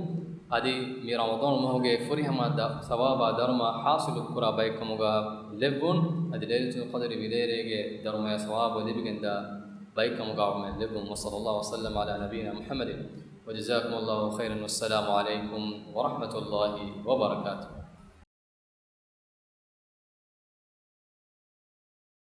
އަދި މި ރަމަޟާން މަހުގެ ފުރިހަމަ ދަ-، ސަވާބާ ދަރުމަ ޙާޞިލު ކުރާ ބައެއްކަމުގަ ލެއްވުން. އަދި ލައިލަތުލް ޤަދްރި ވިލޭރޭގެ ދަރުމަޔާ ސަވާބު ލިބިގެންދާ ބައެއްކަމުގަ އަޅުމެން ލެއްވުން. وصلى الله وسلم على نبينا محمد وجزاكم الله خيرا والسلام عليكم ورحمة الله وبركاته.